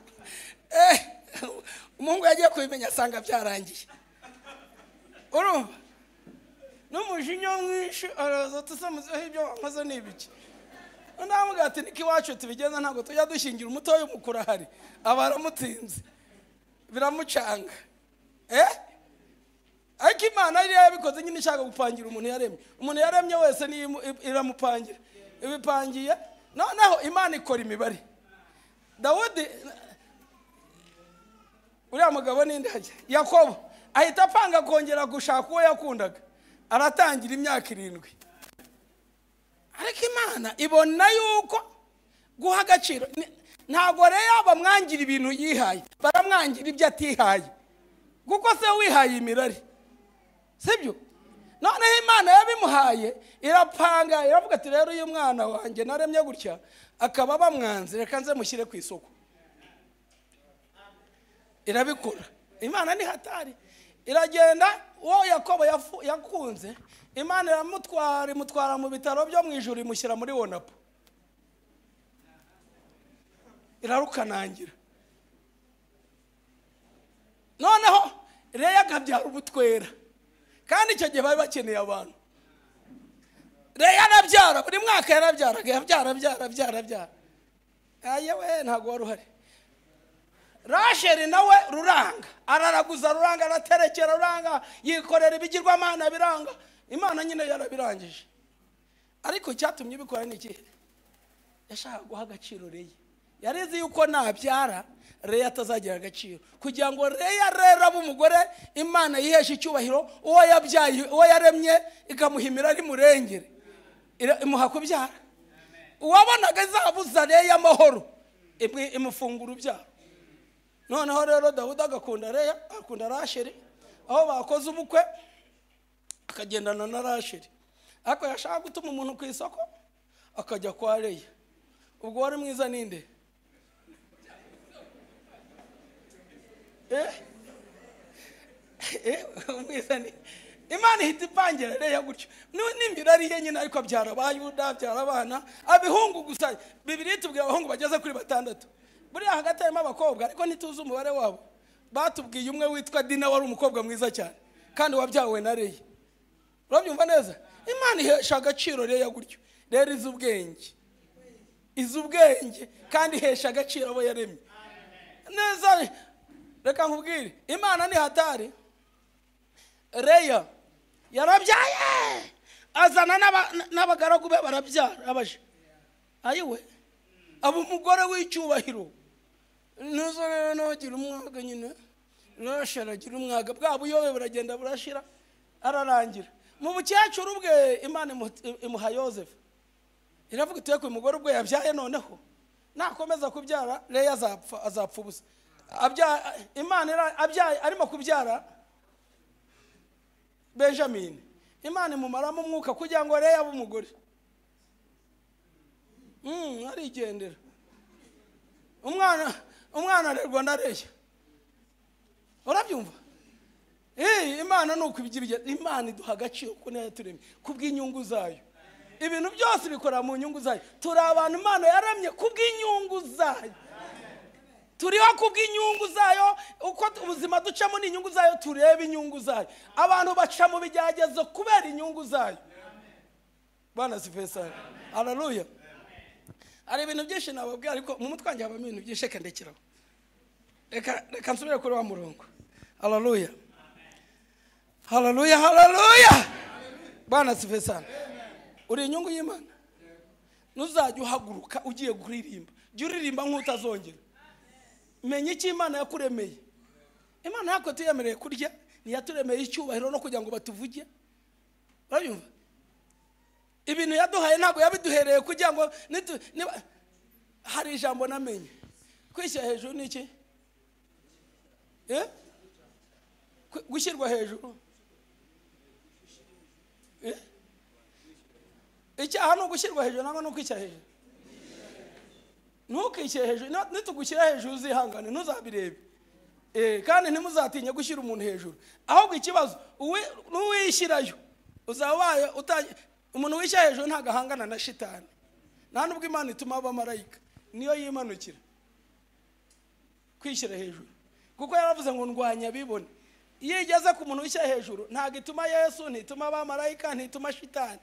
Umuhungu yagiye kubimenya asanga byarangiye. Urumva n'umujinya mwinshi araza ati se muzehe ibyo wankoze ni ibiki? Undi aramubwira ati niko iwacu tubigeza, ntabwo tujya dushingira umutoya umukuru ahari. Aba aramutsinze biramucanga. Ariko Imana yari yabikoze nyine ishaka gupangira umuntu yaremye. Umuntu yaremye wese ni iramupangira. Ibipangiye. Noneho Imana ikora imibare. Dawudi uriya mugabo ninde hajya? Yakobo ahita apanga kongera gushaka uwo yakundaga. Aratangira imyaka 7. Ariko Imana ibona yuko guha agaciro ntabwo rero bamwangira ibintu yihaye, baramwangira ibyo atihaye. Kuko se wihaye imirari, sibyo? Noneho Imana yabimuhaye irapanga, iravuga ati rero uyu mwana wanjye naremye gutya akaba bamwanze, reka nze mushyire ku isoko. Irabikora. Imana ni hatari. Iragenda uwo Yakobo yakunze, Imana iramutwara, imutwara mu bitaro byo mu ijuru, imushyira muri wonapo, irarukanangira. Noneho Leya akabyara ubutwera, kandi icyo gihe bari bakeneye abantu. Leya arabyara, buri mwaka yarabyaraga, yabyara byara byara byara. Ayewe ntabwo wari uhari. Rasheli nawe ruranga, araraguza ruranga, araterekera ruranga, yikorera ibigirwamana biranga. Imana nyine yarabirangije. Ariko icyatumye ibikora ni ikihe? Yashakaga guha agaciro Leya. Yarizi yuko nabyara Leya atazagira agaciro, kugira ngo Leya rero abe umugore Imana yihesha icyubahiro, uwo yabyaye, uwo yaremye ikamuhimira ari murengere, imuha kubyara. Uwabonaga izabuza Leya amahoro, imufungura urubyaro. Noneho rero Dawudi agakunda Leya, akunda Rasheli. Aho bakoze ubukwe akagendana na Rasheli, ariko yashaka gutuma umuntu ku isoko akajya kwa Leya. Ubwo wari mwiza ninde? Mwiza ni Imana ihita ipangira Leya gutyo. N'imbira ari ye nyine, ariko abyara Abayuda, abyara abana abihungu gusa. Bibiliya itubwira abahungu bageze kuri 6. Buriya hagati harimo abakobwa, ariko ntituzi umubare wabo. Batubwiye umwe witwa Dina wari umukobwa mwiza cyane kandi wabyawe na Leya. Urabyumva neza? Imana ihesha agaciro Leya gutyo. Rero izi ubwenge, izi ubwenge kandi ihesha agaciro abo yaremye neza. Reka nkubwire, Imana ni hatari. Leya yarabyaye, azana n'abagaragu be barabyara, abaje ayiwe aba umugore w'icyubahiro. Nuzo rero nagira umwaga nyine, Rasheli agira umwaga, bwa buyobe buragenda burashira, ararangira. Mu bukecuru bwe Imana imuha Yosefu. Iravuga iti ku mugore ubwo yabyaye, noneho nakomeza kubyara Leya azapfa, azapfa ubusa. Imana abyaye, arimo kubyara Benjamin, Imana imumaramo umwuka kugira ngo Leya abe umugore. Arigendera. Umwana arerwa na Leya. Urabyumva? Imana ni uko ibyo, Imana iduha agaciro kuko niyo yaturemye kubw'inyungu zayo. Ibintu byose bikora mu nyungu zayo. Turi abantu Imana yaremye kubw'inyungu zayo. Turiho kubw'inyungu zayo, uko ubuzima ducamo ni inyungu zayo, tureba inyungu zayo. Abantu baca mu bigeragezo kubera inyungu zayo. Bwana sifiwe sana. Haleluya. Hari ibintu byinshi nababwira, ariko mu mutwe wanjye habamo ibintu byinshi, reka ndekeraho. Reka nsubire kuri wa murongo. Haleluya. Haleluya, haleluya. Bwana sifiwe sana. Uri inyungu y'Imana. Ntuzajya uhaguruka ugiye kuririmba, jya uririmba nk'utazongera. Menya icyo Imana yakuremeye. Imana yako tuyemereye kurya, ntiyaturemeye icyubahiro no kugira ngo batuvuge. Urabyumva? Ibintu yaduhaye ntabwo yabiduhereye kugira ngo hari ijambo namenye. Kwishyira hejuru ni iki? Gushyirwa hejuru. Icyaha ni ugushyirwa hejuru nangwa ni ukwishyira hejuru? Ntukishyire hejuru, nitugushyira hejuru uzihangane, ntuzabirebe. Kandi ntimuzatinye gushyira umuntu hejuru. Ahubwo ikibazo n'uwishyirayo uzabaye umuntu wishyira hejuru ntabwo ahangana na shitani. Nta nubwo Imana ituma abamarayika, niyo yimanukira kwishyira hejuru. Kuko yaravuze ngo ndwanya abibone. Iyo igeze ku muntu wishyira hejuru ntabwo ituma Yesu, ntituma abamarayika, ntituma shitani,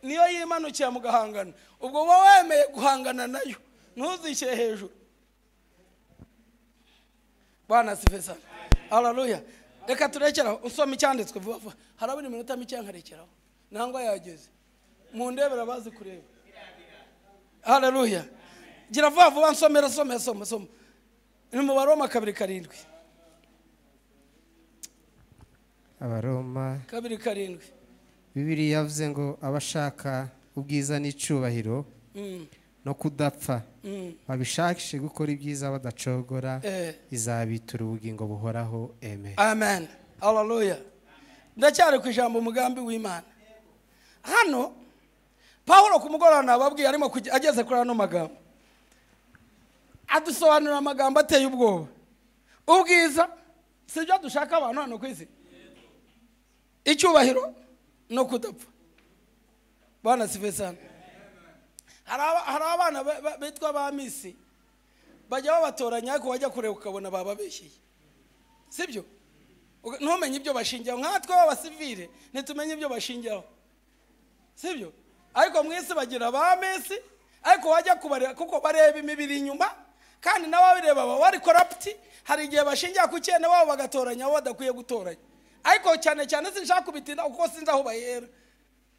niyo yimanukira mugahangana. Ubwo wowe wemeye guhangana nayo, ntuzishyire hejuru. Bwana sifiwe sana. Haleluya. Reka turekeraho, usome icyanditswe vuba vuba. Harabura iminota mike nkarekeraho, nangwa yageze. Mundebera bazi kureba. Haleluya. Gira vuba vuba nsomera, soma soma soma. Ni mu Baroma 2:7. Abaroma 2:7. Bibiliya yavuze ngo abashaka ubwiza n'icyubahiro no kudapfa babishakishe gukora ibyiza badacogora, izabitura ubugingo buhoraho. Amen. Amen. Haleluya. Ndacyari ku ijambo umugambi w'Imana. Hano Paulo ku mugoroba nababwiye arimo ageze kuri ano magambo, adusobanurira amagambo ateye ubwoba. Ubwiza si byo dushaka abantu hano ku isi, icyubahiro no kudapfa. Bwana sife sana. Hari abana bitwa ba misi bajya babatoranya, ariko wajya kureba ukabona bababeshyeye, sibyo? Ntumenye ibyo bashingiraho. Nkatwe b'abasivile ntitumenye ibyo bashingiraho, sibyo? Ariko mu isi bagira ba misi, ariko wajya kubareba kuko bareba imibiri inyuma, kandi n'ababireba baba bari corrupt. Hari igihe bashingira ku cyene wabo bagatoranya abo badakwiye gutoranya. Ariko cyane cyane sinshaka kubitinda kuko sinzi aho bahera.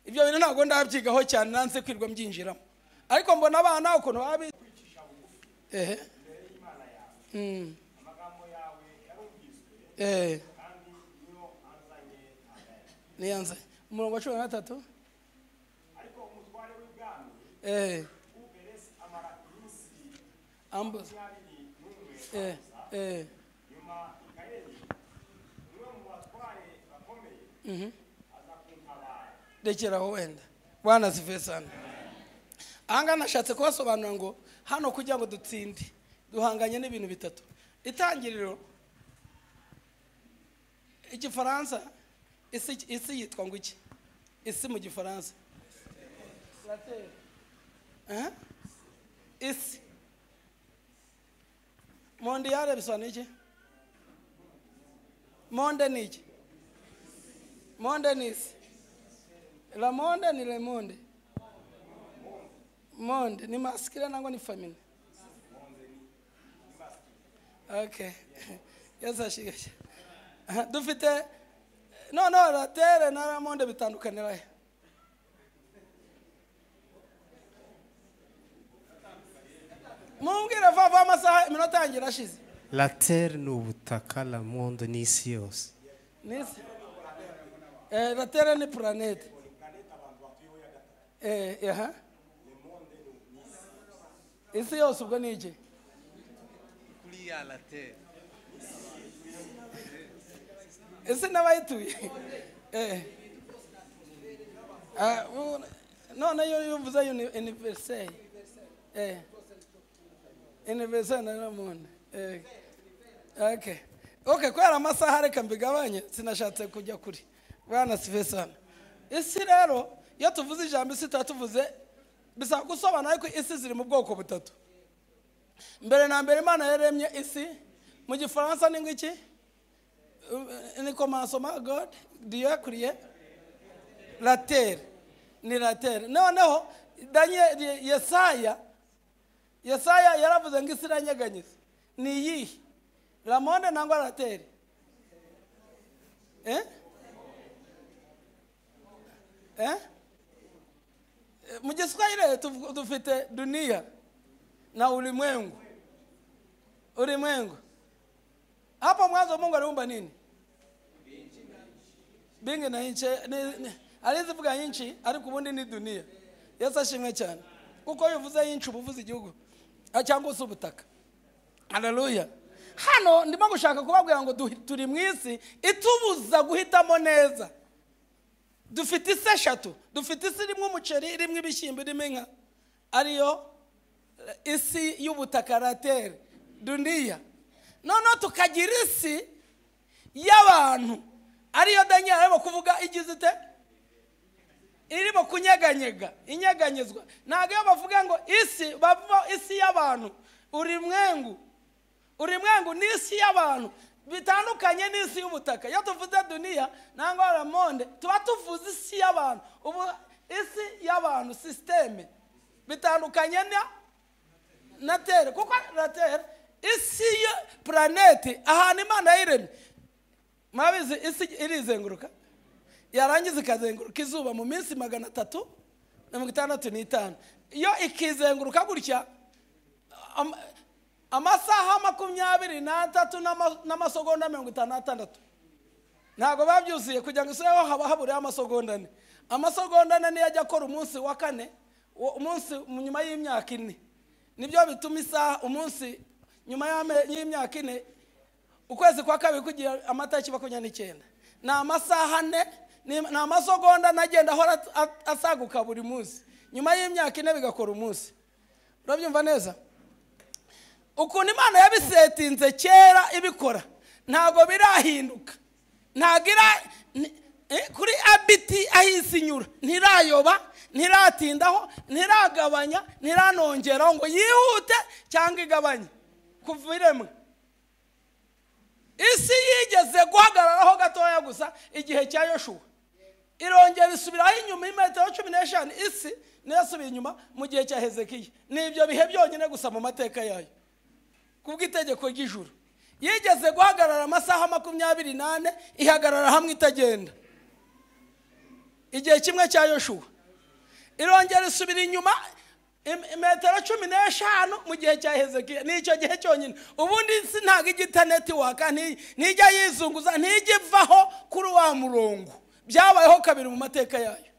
Ibyo bintu ntabwo ndabyigaho cyane, nanse kwirwa mbyinjiramo. Ariko mbona abana ukuntu babi niyanze umurongo wa 13. Ariko umutware w'ibwami Uberesi amara iminsi 21 nyuma Mikayeli umwe mu batware bakomeye aza kuntabara. Rekeraho wenda. Bwana sife sana. Aha nashatse kubasobanurira ngo hano kugira ngo dutsinde duhanganye n'ibintu bitatu. Itangiriro, igifaransa isi yitwa ngo iki? Isi mu gifaransa isi mondiyale bisobanuye iki? Monde ni iki? Monde ni isi. La monde ni le monde. Monde ni masculine nangwa ni feminine? Okay. Yes, dufite no la terre na la monde bitandukanira he? Mumbwire vava amasaha iminota yanjye irashize. La terre ni ubutaka, la monde ni isi yose. Nisi la terre ni planète. Isi yose ubwo ni iki? Kuriya la terre. Isi n'abayituye. None yo uvuze universel. Universel na monde. Okay. Okay, kubera amasaha reka mbigabanye, sinashatse kujya kuri. Bwana sife sana. Isi rero iyo tuvuze ijambo isi tuvuze bisaba gusobanura, ariko isi ziri mu bwoko butatu. Mbere na mbere Imana yaremye isi, mu gifaransa ni ngiki? Ni commencement God, Dieu créé la terre. Ni la terre. Noneho Daniel Yesaya yaravuze ngo isi iranyeganyeza. Ni iyihe? La monde nangwa la terre? Mu Giswahili dufite dunia na ulimwengu. Ulimwengu. Hapo mwanzo Mungu aliumba nini? Mbingu na nchi. Alizivuga nchi ariko ubundi ni dunia. Yesu ashimwe cyane. Kuko iyo uvuze inchi ubuvuze igihugu cyangwa se ubutaka. Haleluya. Hano ndimo gushaka kubabwira ngo turi mu isi itubuza guhitamo neza. Dufite isi eshatu. Dufite isi irimo umuceri, irimo ibishyimbo, irimo inka, ariyo isi y'ubutaka la terre, dunia. Noneho tukagira isi y'abantu, ariyo Daniel arimo kuvuga igize ite? Irimo kunyeganyega, inyeganyezwa. Ntabwo iyo bavuga ngo isi, bavuga isi y'abantu. Ulimwengu. Ulimwengu ni isi y'abantu, bitandukanye n'isi y'ubutaka. Iyo tuvuze dunia nangwa la monde, tuba tuvuze isi y'abantu. Ubu isi y'abantu systeme bitandukanye na terre, kuko la terre isi ya planete ahantu Imana yiremye. Mwabizi isi irizenguruka, yarangiza ikazenguruka izuba mu minsi 365. Iyo ikizenguruka gutya amasaha 23 n'amasegonda 56 ntabwo babyuzuye kugira ngo isuyeho haba haburiho amasegonda ane. Amasegonda ane niyo ajya akora umunsi wa kane, umunsi nyuma y'imyaka ine. Nibyo bituma isaha umunsi nyuma y'imyaka ine, ukwezi kwa kabiri kugira amatariki 29. Ni amasaha 4, ni amasegonda nagenda ahora asaguka buri munsi. Nyuma y'imyaka 4 bigakora umunsi. Urabyumva neza? Ukuntu Imana yabisetinze kera ibikora ntago birahinduka. Ntago kuri abiti ahisinyura ntirayoba, ntiratindaho, ntiragabanya, ntiranongeraho ngo yihute cyangwa igabanye kuva iremwe. Isi yigeze guhagararaho gatoya gusa igihe cya Yoshuwa, irongera isubiraho inyuma imetero 15. Isi niyo yasubiye inyuma mu gihe cya Hezekiya. Ni ibyo bihe byonyine gusa mu mateka yayo kubw'itegeko ry'ijuru. Yigeze guhagarara amasaha 24, ihagarara hamwe itagenda igihe kimwe cya Yoshuwa. Irongera isubira inyuma metero 15 mu gihe cya Hezekiya. Ni icyo gihe cyonyine. Ubundi isi ntago igita network, ntijya yizunguza, ntijya ivaho kuri wa murongo. Byabayeho kabiri mu mateka yayo.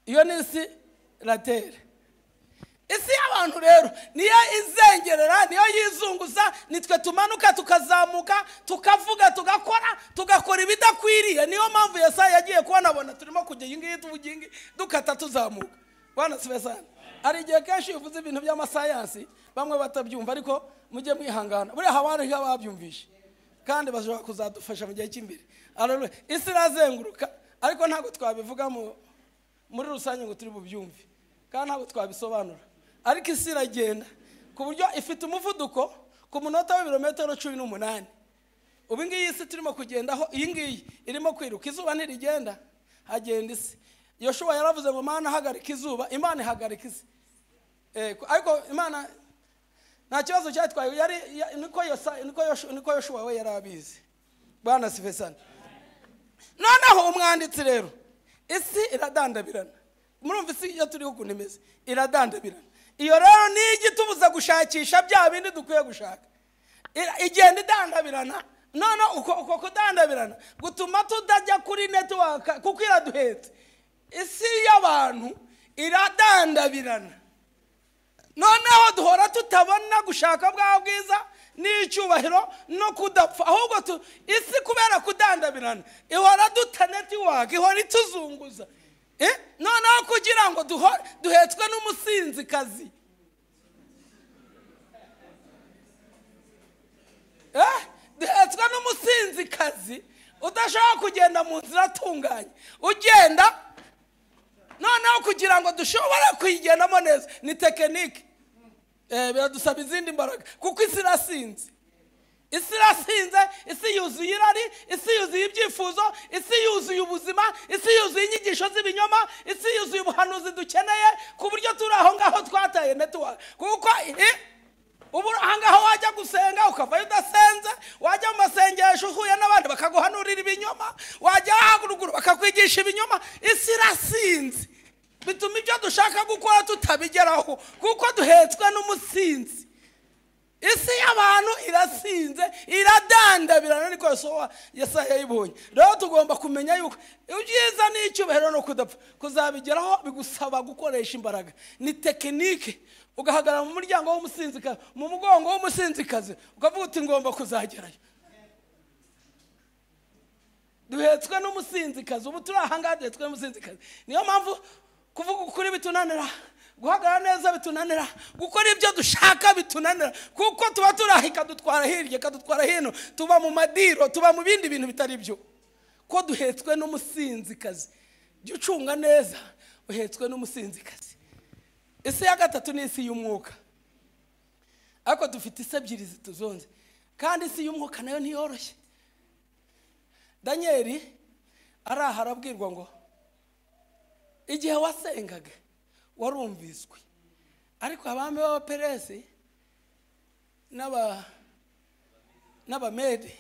Iyo ni isi latere. Isi y'abantu rero niyo izengerera, niyo yizunguza, nitwe tumanuka tukazamuka, tukavuga, tugakora ibidakwiriye. Niyo mpamvu Yesaya yagiye kubonabona turimo kujya iyi ngiyi tuvugingi dukata tuzamuka. Bwana sibe sana. Ari igihe kenshi uvuze ibintu by'amasayansi bamwe batabyumva, ariko mujye mwihangana. Buriya hawari ababyumvishe kandi bashobora kuzadufasha mu gihe cy'imbere. Haleluya. Isi irazenguruka, ariko ntabwo twabivuga muri rusange ngo turi bubyumve, kandi ntabwo twabisobanura. Ariko isi iragenda ku buryo ifite umuvuduko ku munota w'ibirometero 18. Ubu ngiyi isi turimo kugendaho, iyi ngiyi irimo kwiruka. Izuba ntirigenda, hagenda isi. Yoshuwa yaravuze ngo Mana hagarika izuba, Imana ihagarika isi. Ariko Imana nta kibazo cyatwaye, yari niko Yoshuwa we yarabizi. Bwana sife sana. Noneho umwanditsi rero, isi iradandabirana. Murumva isi iyo turiho ukuntu imeze, iradandabirana. Iyo rero ni igitubuza gushakisha bya bindi dukwiye gushaka. Igenda idandabirana. None uko kudandabirana gutuma tudajya kuri network kuko iraduhetse. Isi y'abantu iradandabirana. Noneho duhora tutabona gushaka bwa bwiza n'icyubahiro no kudapfa, ahubwo isi kubera kudandabirana ihora duta network, ihora ituzunguza. Noneho kugira ngo duhetswe n'umusinzikazi. Duhetswe n'umusinzikazi udashobora kugenda mu nzira atunganye, ugenda. Noneho kugira ngo dushobore kuyigendamo neza ni tekinike. Biradusaba izindi mbaraga kuko isi irasinze. Isi irasinze, isi yuzuye irari, isi yuzuye ibyifuzo, isi yuzuye ubuzima, isi yuzuye inyigisho z'ibinyoma, isi yuzuye ubuhanuzi dukeneye, ku buryo turi aho ngaho twataye network. Kuko ubu aha ngaho wajya gusenga ukavayo udasenze, wajya mu masengesho uhuye n'abandi bakaguhanurira ibinyoma, wajya haruguru bakakwigisha ibinyoma. Isi irasinze, bituma ibyo dushaka gukora tutabigeraho kuko duhetswe n'umusinzi. Isi y'abantu irasinze, iradandabirana, niko Yesaya yayibonye. Rero tugomba kumenya yuko ibyiza n'icyubahiro no kudapfa kuzabigeraho bigusaba gukoresha imbaraga. Ni tekinike. Ugahagarara mu muryango w'umusinzikazi, mu mugongo w'umusinzikazi, ukavuga uti ngomba kuzagerayo. Duhetswe n'umusinzikazi. Ubu turi aha ngaha duhetswe n'umusinzikazi. Niyo mpamvu kuvuga ukuri bitunanira, guhagarara neza bitunanira, gukora ibyo dushaka bitunanira, kuko tuba turaha ikadutwara hirya, ikadutwara hino, tuba mu madiro, tuba mu bindi bintu bitari byo. Ko duhetswe n'umusinzikazi. Jya ucunga neza, uhetswe n'umusinzikazi. Isi ya gatatu ni isi y'umwuka. Ariko dufite isi ebyiri zituzonze, kandi isi y'umwuka nayo ntiyoroshye. Danieli araha arabwirwa ngo igihe wasengaga warumviswe, ariko abami b'Abaperesi n'Abamedi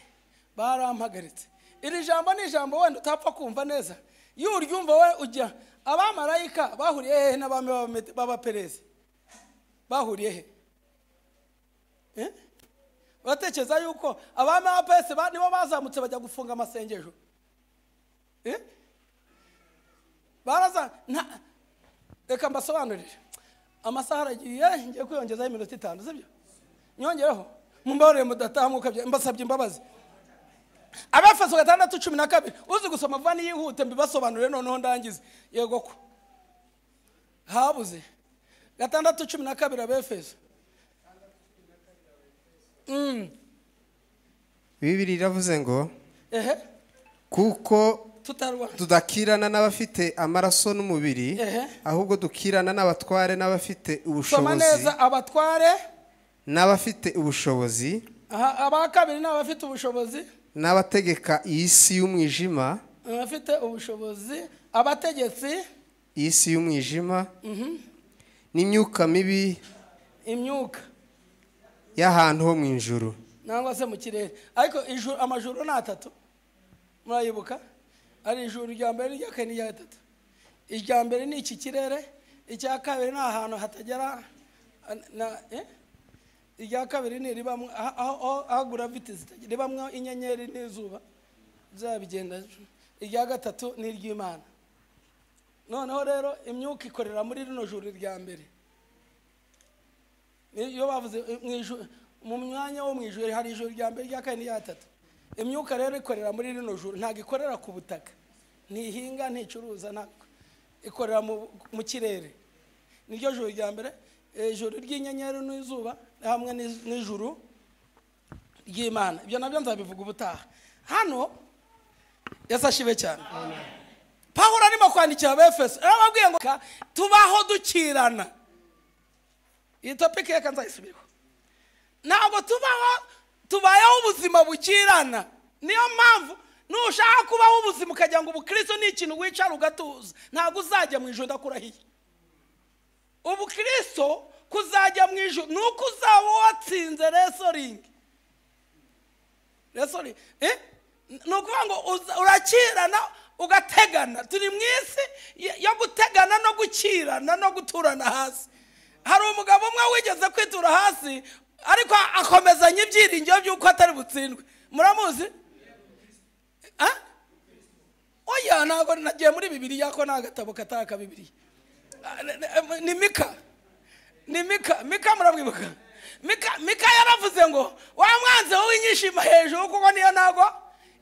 barampagaritse. Iri jambo ni ijambo wenda utapfa kumva neza. Iyo uryumva we ujya abamarayika bahuriye hehe n'abami b'Abaperesi? Bahuriye he? Uratekereza yuko abami b'Abaperesi nibo bazamutse bajya gufunga amasengesho? Baraza. Reka mbasobanurire. Amasaha aragiye, ngiye kwiyongezaho iminota 5, sibyo? Nyongereho. Mumbabarire mudataha mwuka, mbasabye imbabazi. Abefeso 6:12, uzi gusoma vuba niyihute mbibasobanurire noneho ndangize. Yego ko habuze 6:12 Abefeso. Bibiri iravuze ngo kuko tudakirana n'abafite amaraso n'umubiri, ahubwo dukirana n'abatware n'abafite ubushobozi. Neza, abatware n'abafite ubushobozi, aba kabiri n'abafite ubushobozi, n'abategeka isi y'umwijima, abafite ubushobozi, abategetsi isi y'umwijima, n'imyuka mibi, imyuka y'ahantu ho mu ijuru nangwa se mu kirere. Ariko ijuru, amajuru ni atatu, murayibuka? Ari ijuru rya mbere, irya kane, n'irya gatatu. Irya mbere ni iki kirere, icya kabiri ni ahantu hatagera na irya kabiri ni ribamwe aho gravity zitagera, ribamwe inyenyeri n'izuba bizabigenda. Irya gatatu ni iry'Imana. Noneho rero imyuka ikorera muri rino juru rya mbere. Iyo bavuze mu mwanya wo mu ijuru hari ijuru rya mbere, irya kane, n'irya gatatu. Imyuka rero ikorera muri rino juru, ntabwo ikorera ku butaka, ntihinga, nticuruza, ntabwo ikorera mu kirere. Niryo juru rya mbere, ijuru ry'inyenyeri n'izuba hamwe n'ijuru ry'Imana. Ibyo nabyo nzabivuga ubutaha. Hano Yesu ashibe cyane. Pawulo arimo kwandikira Abefeso, arababwiye ngo tubaho dukirana. Iyi topic reka nzayisubiraho. Ntabwo tubaho, tubayeho ubuzima bukirana. Niyo mpamvu nushaka kubaho ubuzima ukagira ngo ubukristo ni ikintu wicara ugatuza, ntabwo uzajya mu ijuru, ndakurahiye. Ubukristo kuzajya mu ijuru nuko uzaba watsinze wrestling. Wrestling ni ukuvuga ngo urakirana ugategana. Turi mu isi yo gutegana no gukirana no guturana hasi. Hari umugabo umwe wigeze kwitura hasi, ariko akomezanya ibyiringiro by'uko atari butsindwe. Muramuzi? Oya, ntabwo nagiye muri Bibiliya ko nta gatabo kataka Bibiliya. Ni Mika. Ni Mika. Mika muramwibuka? Mika yaravuze ngo wa mwanze w'inyishima hejuru, kuko niyo ntago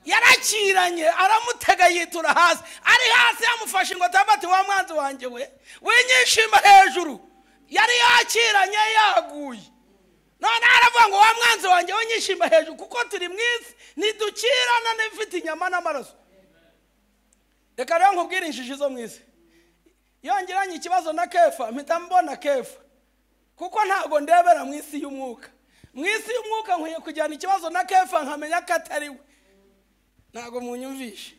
yarakiranye, aramutega yitura hasi. Ari hasi yamufashe ngo tabati wa mwanze wanjye we w'inyishima hejuru. Yari yakiranye yaguye. None aravuga ngo wa mwanze wanjye w'inyishima hejuru, kuko turi mu isi ntidukirana n'ifite inyama n'amaraso. Reka rero nkubwire injiji zo mu isi. Yongeranye ikibazo na Kefa, mpita mbona Kefa, kuko ntabwo ndebera mu isi y'umwuka. Mu isi y'umwuka nkwiye kujyana ikibazo na Kefa nkamenya ko atari we. Ntabwo munyumvishe.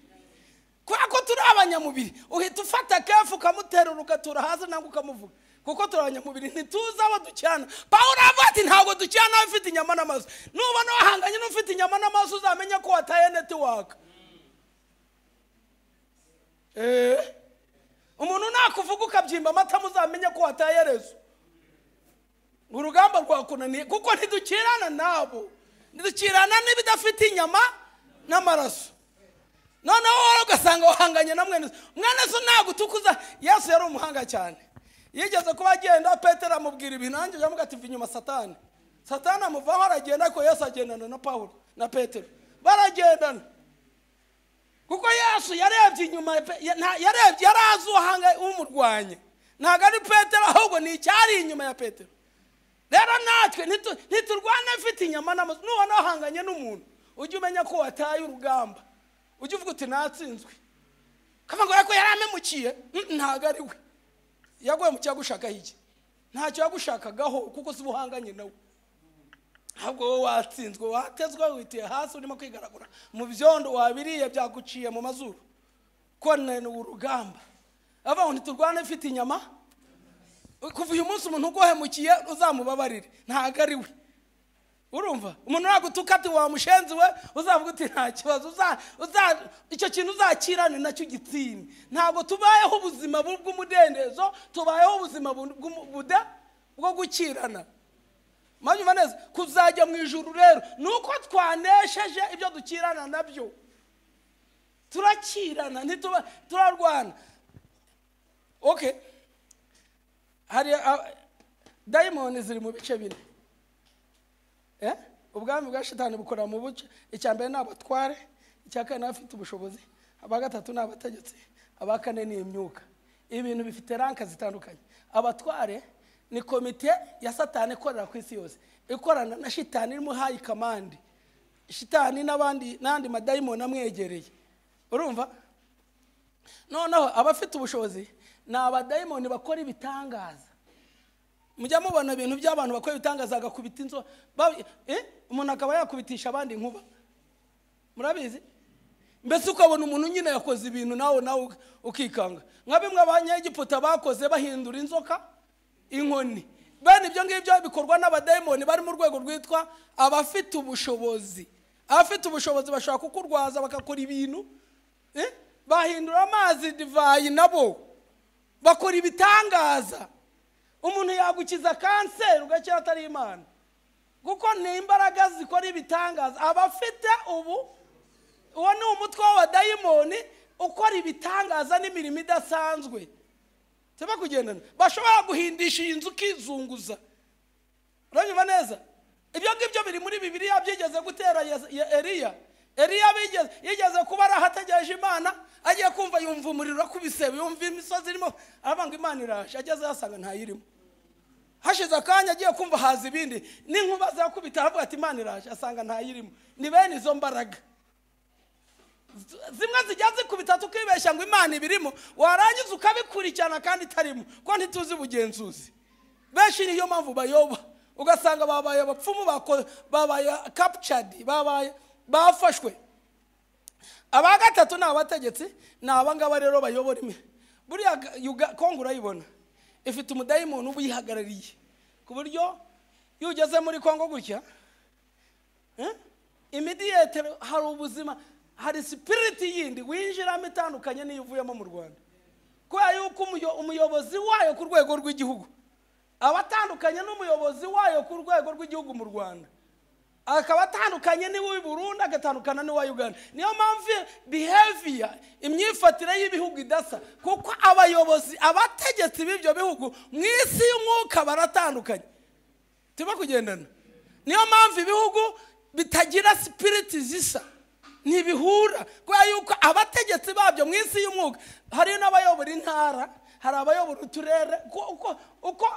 Kubera ko turi abanyamubiri, uhita ufata Kefa ukamuterura ugatura hasi nangwa ukamuvuga. Kuko turi abanyamubiri ntituzi abo dukirana. Pawulo aravuga ati ntabwo dukirana ufite inyama n'amaso. Nubona wahanganye n'ufite inyama n'amaso uzamenye ko wataye network. Umuntu nakuvuga ukabyimba amata muzamenye ko wataye rezo. Urugamba rwakunaniye, kuko ntidukirana nabo. Ntidukirana n'ibidafite inyama n'amaraso. Noneho wowe ugasanga wahanganye na mwene so. Mwene so nagutukuza. Yesu yari umuhanga cyane. Yigeze kuba agenda, Petero amubwira ibintu, nanjye yamuga ati inyuma Satani. Satani amuvaho aragenda, ariko Yesu agendana na Pawulo na Petero. Baragendana. Kuko Yesu yarebye inyuma, yarebye yarazi uhanga umurwanya. Ntabwo ari Petero, ahubwo ni icyari inyuma ya Petero. Rero natwe ntiturwana mfite inyama n'amaso. Nubona wahanganye n'umuntu, ujye umenya ko wataye urugamba. Ujye uvuga uti natsinzwe. Kavuga ngo yaramemukiye, ntabwo ari we. Yaguye mu cyagushaka iki? Ntacyo yagushakagaho kuko si ubuhanganye nawe. Ahubwo wowe watsinzwe, watezwe, witiye hasi, urimo kwigaragura mu byondo, wabiriye byaguciye mu mazuru. Kone ni urugamba. Abaho ntiturwane mfite inyama. Kuva uyu munsi umuntu uguhemukiye uzamubabarire, ntabwo ari we. Urumva? Umuntu nagutuka ati wa mushenzi we, uzavuga uti nta kibazo, icyo kintu uzakirane nacyo gitsinde. Ntabwo tubayeho ubuzima bw'umudendezo, tubayeho ubuzima bwo gukirana. Mwabyumva neza? Kuzajya mu ijuru rero nuko twanesheje ibyo dukirana nabyo. Turakirana, ntituba turarwana. Okay. Hari dayimoni ziri mu bice bine. Ubwami bwa shitani bukora mu buce. Icya mbere ni abatware, icya kane n'abafite ubushobozi, aba gatatu ni abategetsi, aba kane ni imyuka. Ibintu bifite ranka zitandukanye. Abatware ni komite ya Satani ikorera ku isi yose, ikorana na shitani irimo high command, shitani n'abandi n'andi madayimoni amwegereye. Urumva? Noneho abafite ubushobozi ni abadayimoni bakora ibitangaza. Mujya mubona ibintu by'abantu bakora ibitangaza, agakubita inzo, umuntu akaba yakubitisha abandi inkuba. Murabizi? Mbese ukabona umuntu nyine yakoze ibintu nawe ukikanga. Nka bimwe abanyegiputa bakoze bahindura inzoka inkoni. Bene ibyo ngibyo bikorwa n'abadayimoni bari mu rwego rwitwa abafite ubushobozi. Abafite ubushobozi bashobora kukurwaza bakakora ibintu, bahindura amazi divayi, nabo bakora ibitangaza. Umuntu yagukiza kanseri ugakira atari Imana, kuko ni imbaraga zikora ibitangaza. Abafite ubu, uwo ni umutwe w'abadayimoni ukora ibitangaza n'imirimo idasanzwe. Tuba kugendana, bashobora guhindisha iyi nzu ukizunguza. Uranyumva neza? Ibyo ngibyo biri muri Bibiliya, byigeze gutera Eliya. Eliya yigeze kuba arahategereje Imana, agiye kumva yumva umuriro kubisebe, yumva imisozi irimo, aravuga Imana iraje, ageze asanga ntayirimo. Hashize akanya agiye kumva haza ibindi, n'inkuba zakubita, aravuga ati Imana iraje, asanga ntayirimo. Ni bene izo mbaraga zimwe zijya zikubita tukibeshya ngo Imana ibirimo, warangiza ukabikurikirana kandi itarimo, ko ntituzi ubugenzuzi. Benshi niyo mpamvu bayoba, ugasanga babaye abapfumu, babaye captured, babaye bafashwe. Aba gatatu ni abategetsi, ni abangaba rero bayobora imwe. Buriya Kongo urayibona ifite umudayimoni uba uyihagarariye, ku buryo iyo ugeze muri Kongo gutya, immediate hari ubuzima, hari spirit yindi winjiramo itandukanye n'iyo uvuyemo mu Rwanda. Kubera yuko umuyobozi wayo ku rwego rw'igihugu aba atandukanye n'umuyobozi wayo ku rwego rw'igihugu mu Rwanda, akaba atandukanye n'uw'i Burundi, agatandukana n'uwa Uganda. Niyo mpamvu behavior, imyifatire y'ibihugu idasa, kuko abayobozi, abategetsi b'ibyo bihugu mu isi y'umwuka baratandukanye. Turimo kugendana. Niyo mpamvu ibihugu bitagira spirit zisa, ntibihura, kubera yuko abategetsi babyo mu isi y'umwuka, hari n'abayobora intara, hari abayobora uturere, uko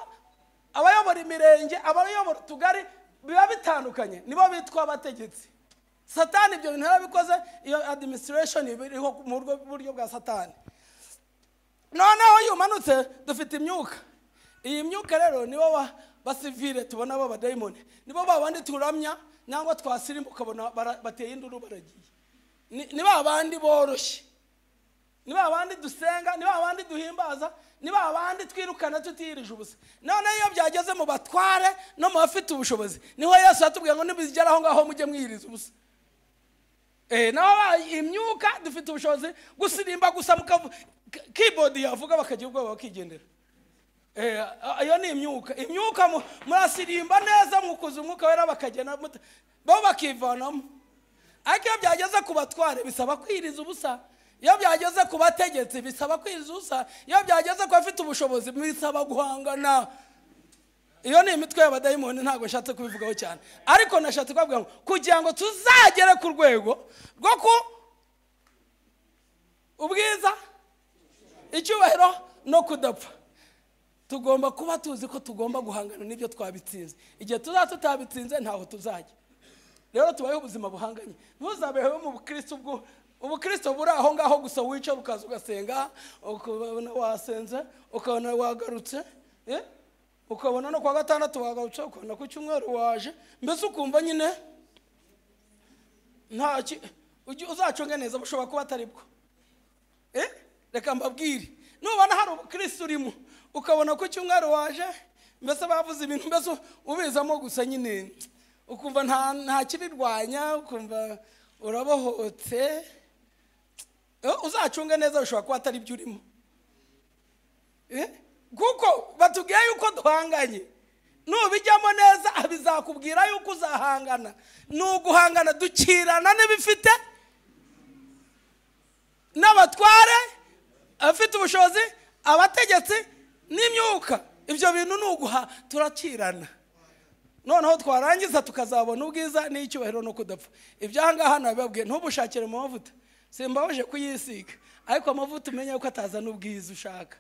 abayobora imirenge, abayobora utugari, biba bitandukanye. Nibo bitwa abategetsi. Satani ibyo bintu yarabikoze, iyo administration iriho mu buryo bwa Satani. Noneho iyo umanutse dufite imyuka. Iyi myuka rero nibo basivile tubona b'abadayimoni, nibo babandi turamya nangwa twasirimba ukabona bateye induru baragiye. Ni babandi boroshye, ni babandi dusenga, ni babandi duhimbaza, ni babandi twirukana tutiyirije ubusa. None iyo byageze mu batware no mu bafite ubushobozi, niho Yesu yatubwiye ngo nibigera aho ngaho mujye mwiyiriza ubusa. Naho imyuka dufite ubushobozi gusirimba gusa, keyboard yavuga bakagira ubwoba bakigendera. Iyo ni imyuka. Imyuka murasirimba neza mukuza umwuka wera bakagenda bo bakivanamo. Ariko iyo byageze ku batware bisaba kwiriza ubusa, iyo byageze ku bategetsi bisaba kwiriza ubusa, iyo byageze ku bafite ubushobozi bisaba guhangana. Iyo ni imitwe y'abadayimoni, ntabwo nshatse kubivugaho cyane, ariko nashatse kubabwira ngo kugira ngo tuzagere ku rwego rwo ku ubwiza, icyubahiro no kudapfa, tugomba kuba tuzi ko tugomba guhangana n'ibyo twabitsinze. Igihe tuzaba tutabitsinze ntaho tuzajya. Rero tubayeho ubuzima buhanganye. Ntuzabeho mu bukristo bwo ubukristo buri aho ngaho gusa, wicara ukaza ugasenga, ukabona wasenze, ukabona wagarutse, ukabona no kwa gatandatu wagarutse, ukabona ku cyumweru waje, mbese ukumva nyine nta uzacunge neza, bushobora kuba atari bwo. Reka mbabwire, nubona hari ubukristo urimo ukabona ku cyumweru waje, mbese bavuze ibintu mbese ubizamo gusa nyine, ukumva nta kibirwanya, ukumva urabohotse, uzacunge neza, ushobora kuba atari byo urimo. Kuko batubwiye yuko duhanganye, nubijyamo neza bizakubwira yuko uzahangana. Ni uguhangana, dukirana n'ibifite n'abatware, abafite ubushobozi, abategetsi n'imyuka. Ibyo bintu ni uguha, turakirana. Noneho twarangiza tukazabona ubwiza n'icyubahiro no kudapfa. Ibyangaha nabibabwiye, ntubushakire mu mavuta, simbabaje kuyisiga, ariko amavuta umenye ko atazana ubwiza ushaka.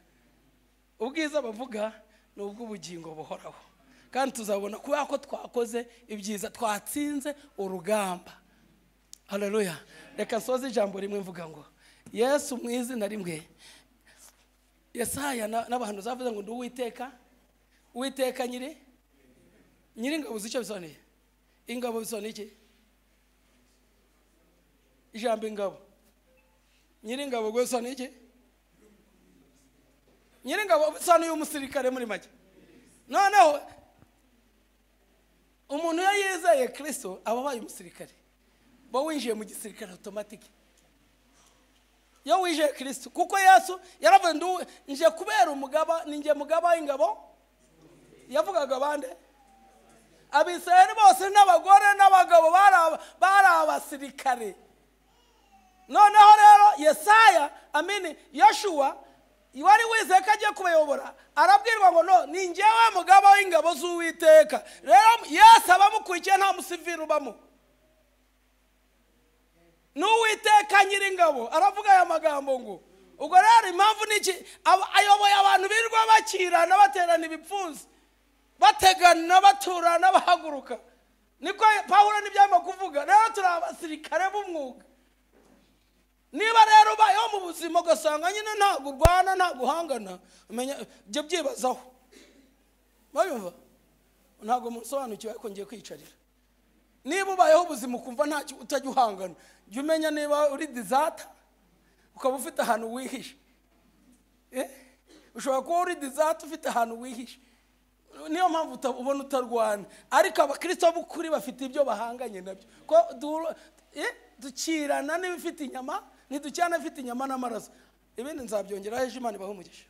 Ubwiza bavuga ni ubw'ubugingo buhoraho, kandi tuzabona kubera ko twakoze ibyiza, twatsinze urugamba. Haleluya. Reka nsoze ijambo rimwe mvuga ngo Yesu mu izina rimwe. Yesaya n'abantu zavuze ngo ndi Uwiteka, Uwiteka nyiri ingabo. Icyo bisobanuye ingabo bisobanuye iki? Ijambo ingabo, nyiri ingabo bisobanuye iki? Nyiri ingabo bisobanuye umusirikare muri make. Noneho umuntu iyo yizeye Kristo aba abaye umusirikare, bo winjiye mu gisirikare automatique iyo wizeye Kristo. Kuko Yesu yaravuze ngo nje kubera umugaba, ninjye mugaba w'ingabo. Yavugaga bande? Abisirayeli bose n'abagore n'abagabo bari abasirikare. Noneho rero Yesaya, amini Yoshuwa wari wizeye ko agiye kubayobora, arabwirwa ngo no ni njyewe mugaba w'ingabo z'Uwiteka. Rero Yesu abamukurikiye nta musivili ubamo, n'Uwiteka nyir'ingabo aravuga aya magambo ngo. Ubwo rero impamvu niki? Ayoboye abantu birirwa bakirana, baterana ibipfunsi, bategana, baturana, bahaguruka. Niko Pawulo n'ibyama kuvuga. Rero turi abasirikare b'umwuga. Niba rero ubayeho mu buzima ugasanga nyine ntabwo urwana, ntabwo uhangana, umenya ibyo byibazaho. Bayumva ntabwo musobanukiwe, ariko ngiye kwicarira. Niba ubayeho ubuzima ukumva ntacyo utajya uhangana, jya umenya niba uri dizata ukaba ufite ahantu wihishe. Ushobora kuba uri dizata ufite ahantu wihishe, niyo mpamvu ubona utarwana. Ariko abakristo b'ukuri bafite ibyo bahanganye nabyo, ko dukirana n'ibifite inyama, ntidukirana n'ibifite inyama n'amaraso. Ibindi nzabyongeraho ejo. Imana ibahe umugisha.